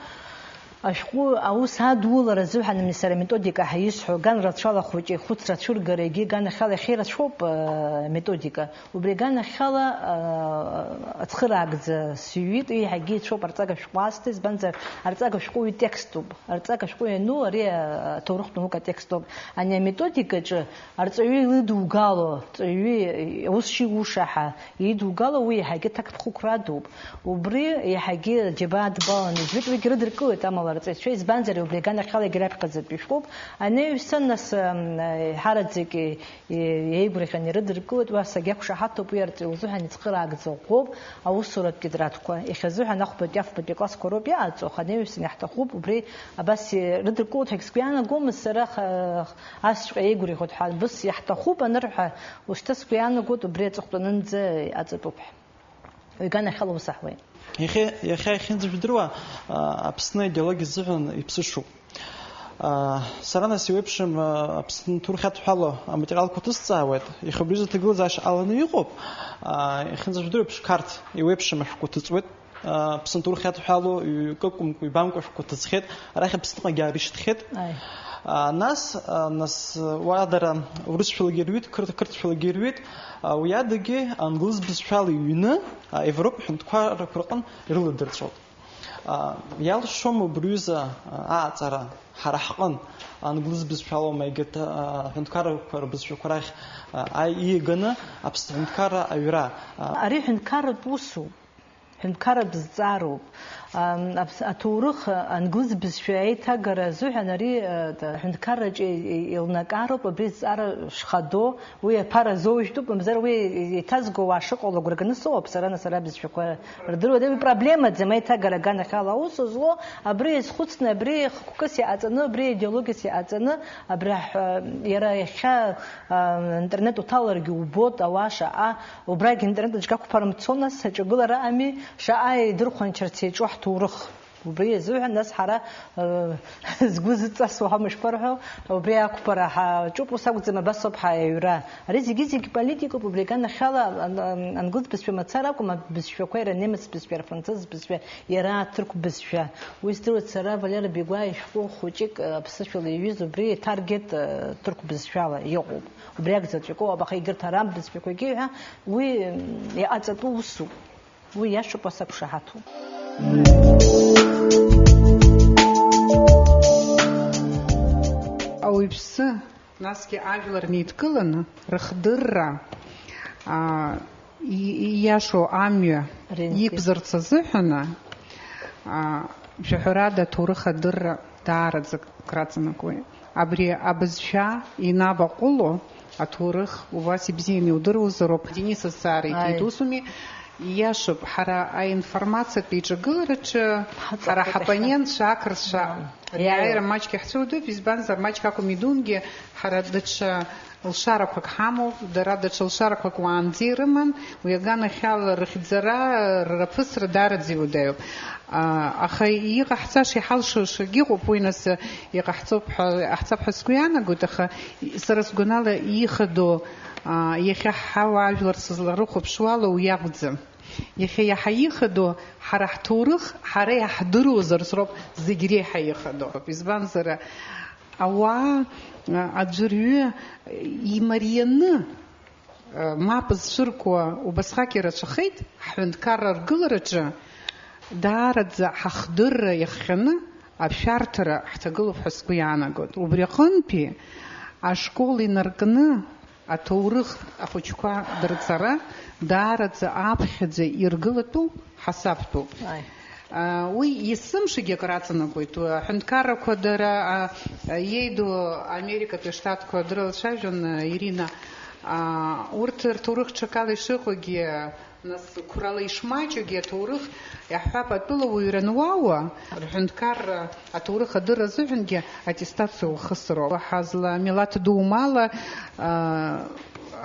ашәҟәы аус адулара азыҳәан, ами, сара аметодика ҳәа исҳәо, ган рацәала ахәыҷы ихәыцра ацәыргара, егьи аганахьала иахьа ирацәоуп, э, аметодика. Убри аганахьала, а, ацхыраагӡа сыҩит, еиҳагьы ицәоуп арҵага шәҟәы аасҭа, избанзар, арҵага шәҟәы уи текступ. Арҵага шәҟәы иану ари, а, аҭоурыхтә наука атекступ. Ани аметодикаҿы арҵаҩы илыдугало, арҵаҩы аус шиушаҳа идугало, уи еиҳагьы ҭакԥхықәра адуп. Убри еиҳагьы џьабаа дбалан ижәит, уигьы рыдыркылеит, амала арҵаҩцәа, избанзар, убри аганахьала егьраԥхьаӡатәи шәҟәуп. Анаҩсан, нас, ам, еиҳараӡак Еигәырӷьан ирыдыркылеит, уа сагьақәшаҳаҭуп, уи арҵаҩы лзыҳәан ицхыраагӡа ӷәӷәоуп аусуратә тетрадқәа. Иахьазыҳәан ахәбатәи афбатәи аклассқәа роуп иааҵоу, аха анаҩсан иаҳҭахуп, убри абас ирыдыркылоит ҳәагь сгәы иаанагомызт сара, ха-, асҵәҟьа еигәырӷьоит ҳәа, абыс иаҳҭахуп анырҳәа, ушьҭа сгәы иаанагоит, убри аҵыхәтәанынӡа аҵатәуп ҳәа. Уи аганахьала ус аҳуеит. Иахьа, иахьа иахьынӡажәдыруа, а, Аԥсны аидеологиа азыҳәан иԥсышоуп. А, сара нас еиуеиԥшым, а, Аԥсны ҭоурых иадҳәало аматериалқәа ҭысҵаауеит. Иахьа убри изы аҭагылазаашьа ҟаланы иҟоуп. А, иахьынӡажәдыруа еиԥш Қарҭ еиуеиԥшым ашәҟәқәа ҭыҵуеит. А, Аԥсны ҭоурых иадҳәало ҩ-, кыкәымкәа, ҩбамкәа ашәҟәқәа ҭыҵхьеит. Арахь Аԥсныҟагьы аарышьҭхьеит. Аи. А, нас, а, нас уа дара урысшәалагьы ирҩит, қырҭ-, қырҭшәалагьы ирҩит. А, уи адагьы англыз бызшәала иҩны, а, Европа ҳәынҭқаррақәа рҟын ирыладырҵәоит. А, иалшом убри аҩыза, а, аҟаҵара ҳара ҳҟын, англыз бызшәалоума, егьырҭ, а, аҳәынҭқаррақәа рбызшәақәа рахь, а, а, ииаганы Аԥсны аҳәынҭқарра аҩра, а. Ари ҳәынҭқарратә усуп, ҳәынҭқарратә зҵаароуп. Ам, аԥс-, аҭоурых, а, англыз бызшәа аиҭагара азыҳәан ари, а, т-, аҳәынҭқарраҿы и-, и-, еилнакаароуп, абри зҵаара шхадоу. Уи аԥара азоужьтәуп, мамзар уи еиҭазго ауаа шыҟало агәра ганы сыҟоуп сара, нас ара абызшәақәа рдыруада, уи проблемаӡам, аиҭагара аганахьала аус злоу, абри иазхәыцны, абри хықәкыс иҟаҵаны, абри идеологиас иҟаҵаны, абри аҳ-, иара иахьа, а, интернет уҭаларгьы убоит, ауаа шаҟа, убрагь интернет аҿы ақәԥара мцо, нас аҿагылара ами, шаҟа идырхәанчарц иаҿу ҳҭоурых. Убри азыҳәан нас ҳара, э, згәы зыҵасуа ҳамышԥарҳәо, убри ақәԥара ҳаҿуп, ус акәӡам, абас ауп ҳаиҩра. Ари зегьы-зегь политикоуп, убри аганахьала ан-, ан-, англыз бызшәа мацара акәым, абызшәақәа иара немыц бызшәа, иара францыз бызшәа, иара аҭырқә бызшәа. Уи здыруеит сара, Валера Бигәаа ишәҟәы хәыҷык, э, аԥсышәала иҩыз, убри иҭаргеит, э, ҭырқә бызшәала иҟоуп. Убри акәзаҵәык ауп, аха егьырҭ араб бызшәақәагьы ҳәа уи, м, иҟаҵатәу усуп. Уи иашоуп, ас ақәшаҳаҭуп. Ауаҩԥсы, насгьы ажәлар неидкыланы, рыхдырра, аа, и-, ииашоу амҩа Рынки. Иқәзырц азыҳәан, аа, шәаҳәарада, аҭоурых адырра даараӡа краҵанакуеит. Абри абызшәа инаваҟәыло аҭоурых убас ибзианы иудыруазароуп. Денис азҵаара иҭеит, Аи. Усуми? Ииашоуп, ҳара аинформациатә еиҿагылараҿы ҳара ҳапонентцәа ақырҭцәа Иаиуа. Ариааира маҷк иаҳцәыуадаҩуп, избанзар, маҷк акәым идунгьы, ҳара даҽа лшарақәак ҳамоуп, дара даҽа лшарақәак уаанӡа ирыман, уи аганахьала рыхьӡара, рраԥысра даараӡа иуадаҩуп. А, аха иҟаҳҵаша, иҳалшаша акгьы ыҟоуп, уи нас иҟаҳҵоит ҳәа, иҟаҳҵап ҳәа сгәы иаанагоит, аха сара сгәанала ихадоу, а, иахьа ҳауаажәлар сызларыхәаԥшуала уи акәӡам. Иахьа иаҳа ихадоу ҳара ҳҭоурых, ҳара иаҳдыруазарц роуп зегь реиҳа ихадоу. Избанзар, ауаа, а, аӡәырҩы имарианы, а, мап зцәыркуа убасҟак ирацәахеит, ҳҳәынҭқарра аргылараҿы даараӡа ҳахдырра иахҟьаны ашәарҭара ҳҭагылоуп ҳәа сгәы иаанагоит. Убри аҟынтәи ашкол инаркны аҭоурых ахәыҷқәа дырҵара даараӡа аԥхьаӡа иргылатәу ҳасабтәуп. Аи. А, уи есымшагьы акраҵанакуеит. Аҳәынҭқаррақәа дара, а, а, иеиду Америкатәи аштатқәа дрылацәажәон, а, Ирина. А, урҭ рҭоурых ҽакала ишыҟоугьы, нас қәрала ишмаҷугьы аҭоурых, иаҳҳәап, атәыла уаҩра ануаауа, рҳәынҭқарра аҭоурых адырра азыҳәангьы аттестациа ухысроуп. Ҳазла милаҭ ду умала, а,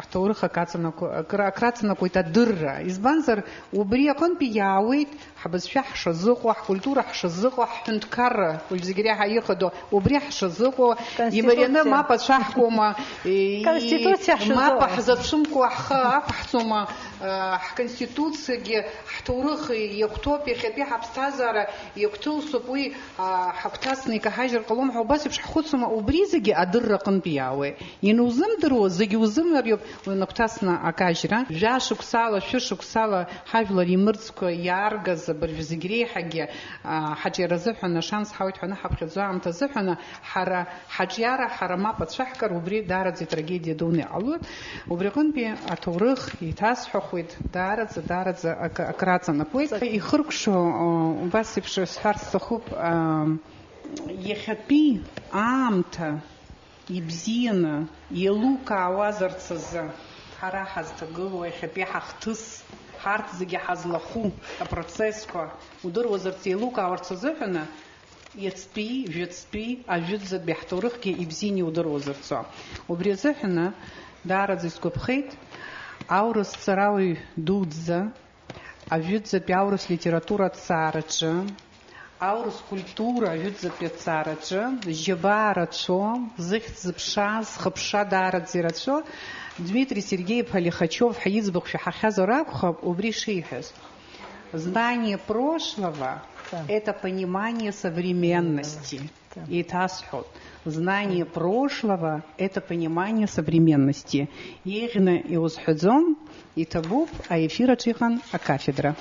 аҭоурых акраҵанаку-, акра-, акраҵанакуеит адырра. Избанзар, убри аҟынтәи иаауеит ҳбызшәа ҳшазыҟоу, ҳкультура ҳшазыҟоу, ҳҳәынҭқарра, уажә зегь реиҳа ихадоу, убри ҳшазыҟоу, Конституциа. Имарианы мап ацәаҳкуама, и-, Конституциа ҳшазыҟоу. Мап ҳзацәымкуа ҳхы ақәаҳҵома, а, ҳконституциагьы ҳҭоурых иахәҭоуп, иахьатәи ҳаԥсҭазаара иагәҭылсуп, уи, а, ҳагәҭасны икаҳажьыр ҟалом ҳәа убас еиԥш ҳхәыцуама, убри зегьы адырра аҟынтә иаауеит. Ианузымдыруа, зегьы узымариоуп, уи нагәҭасны акажьра. Жәашықәсала, шәышықәсала ҳажәлар имырӡқәа иааргаз абыржә зегь реиҳагьы, а, ҳаҿиара азыҳәан ашанс ҳауеит ҳәа анаҳаԥхьаӡо аамҭа азыҳәан, ҳара ҳаҿиара, ҳара мап ацәаҳкыр, убри даараӡа итрагедиа дуны иҟалоит. Убри аҟынтәи аҭоурых еиҭасҳәахуеит, даараӡа, даараӡа акы, акраҵанакуеит. Ихыркәшо, а, убас еиԥш сҳәарц сҭахуп, а, иахьатәи аамҭа ибзианы еилукаауазарц азы, ҳара ҳазҭагылоу иахьатәи ҳахҭыс, ҳарҭ зегьы ҳазлахәу апроцессқәа удыруазарц еилукаауарц азыҳәаны, иацтәи, жәацтәи, ажәытәӡатәи ҳҭоурыхгьы ибзианы иудыруазарц ауп. Убри азыҳәаны даараӡа исгәаԥхеит аурыс ҵарауаҩ дуӡӡа, ажәытәӡатәи аурыс литература аҭҵаараҿы, аурыс культура ажәытәӡатәи аҭҵаараҿы, џьабаа рацәоу, зыхьӡ зыԥшааз, зхыԥша даараӡа ирацәоу, Дмитрий Сергеи-иԥа Лихачев ҳәа иӡбахә шәаҳахьазар акәхап, убри шиҳәаз. Знание прошлого — Да. Это понимание современности. Да. Еиҭасҳәоит. Знание прошлого — это понимание современности. Еиӷьны иузҳәаӡом, иҭабуп, аефир аҿы иҟан акафедра.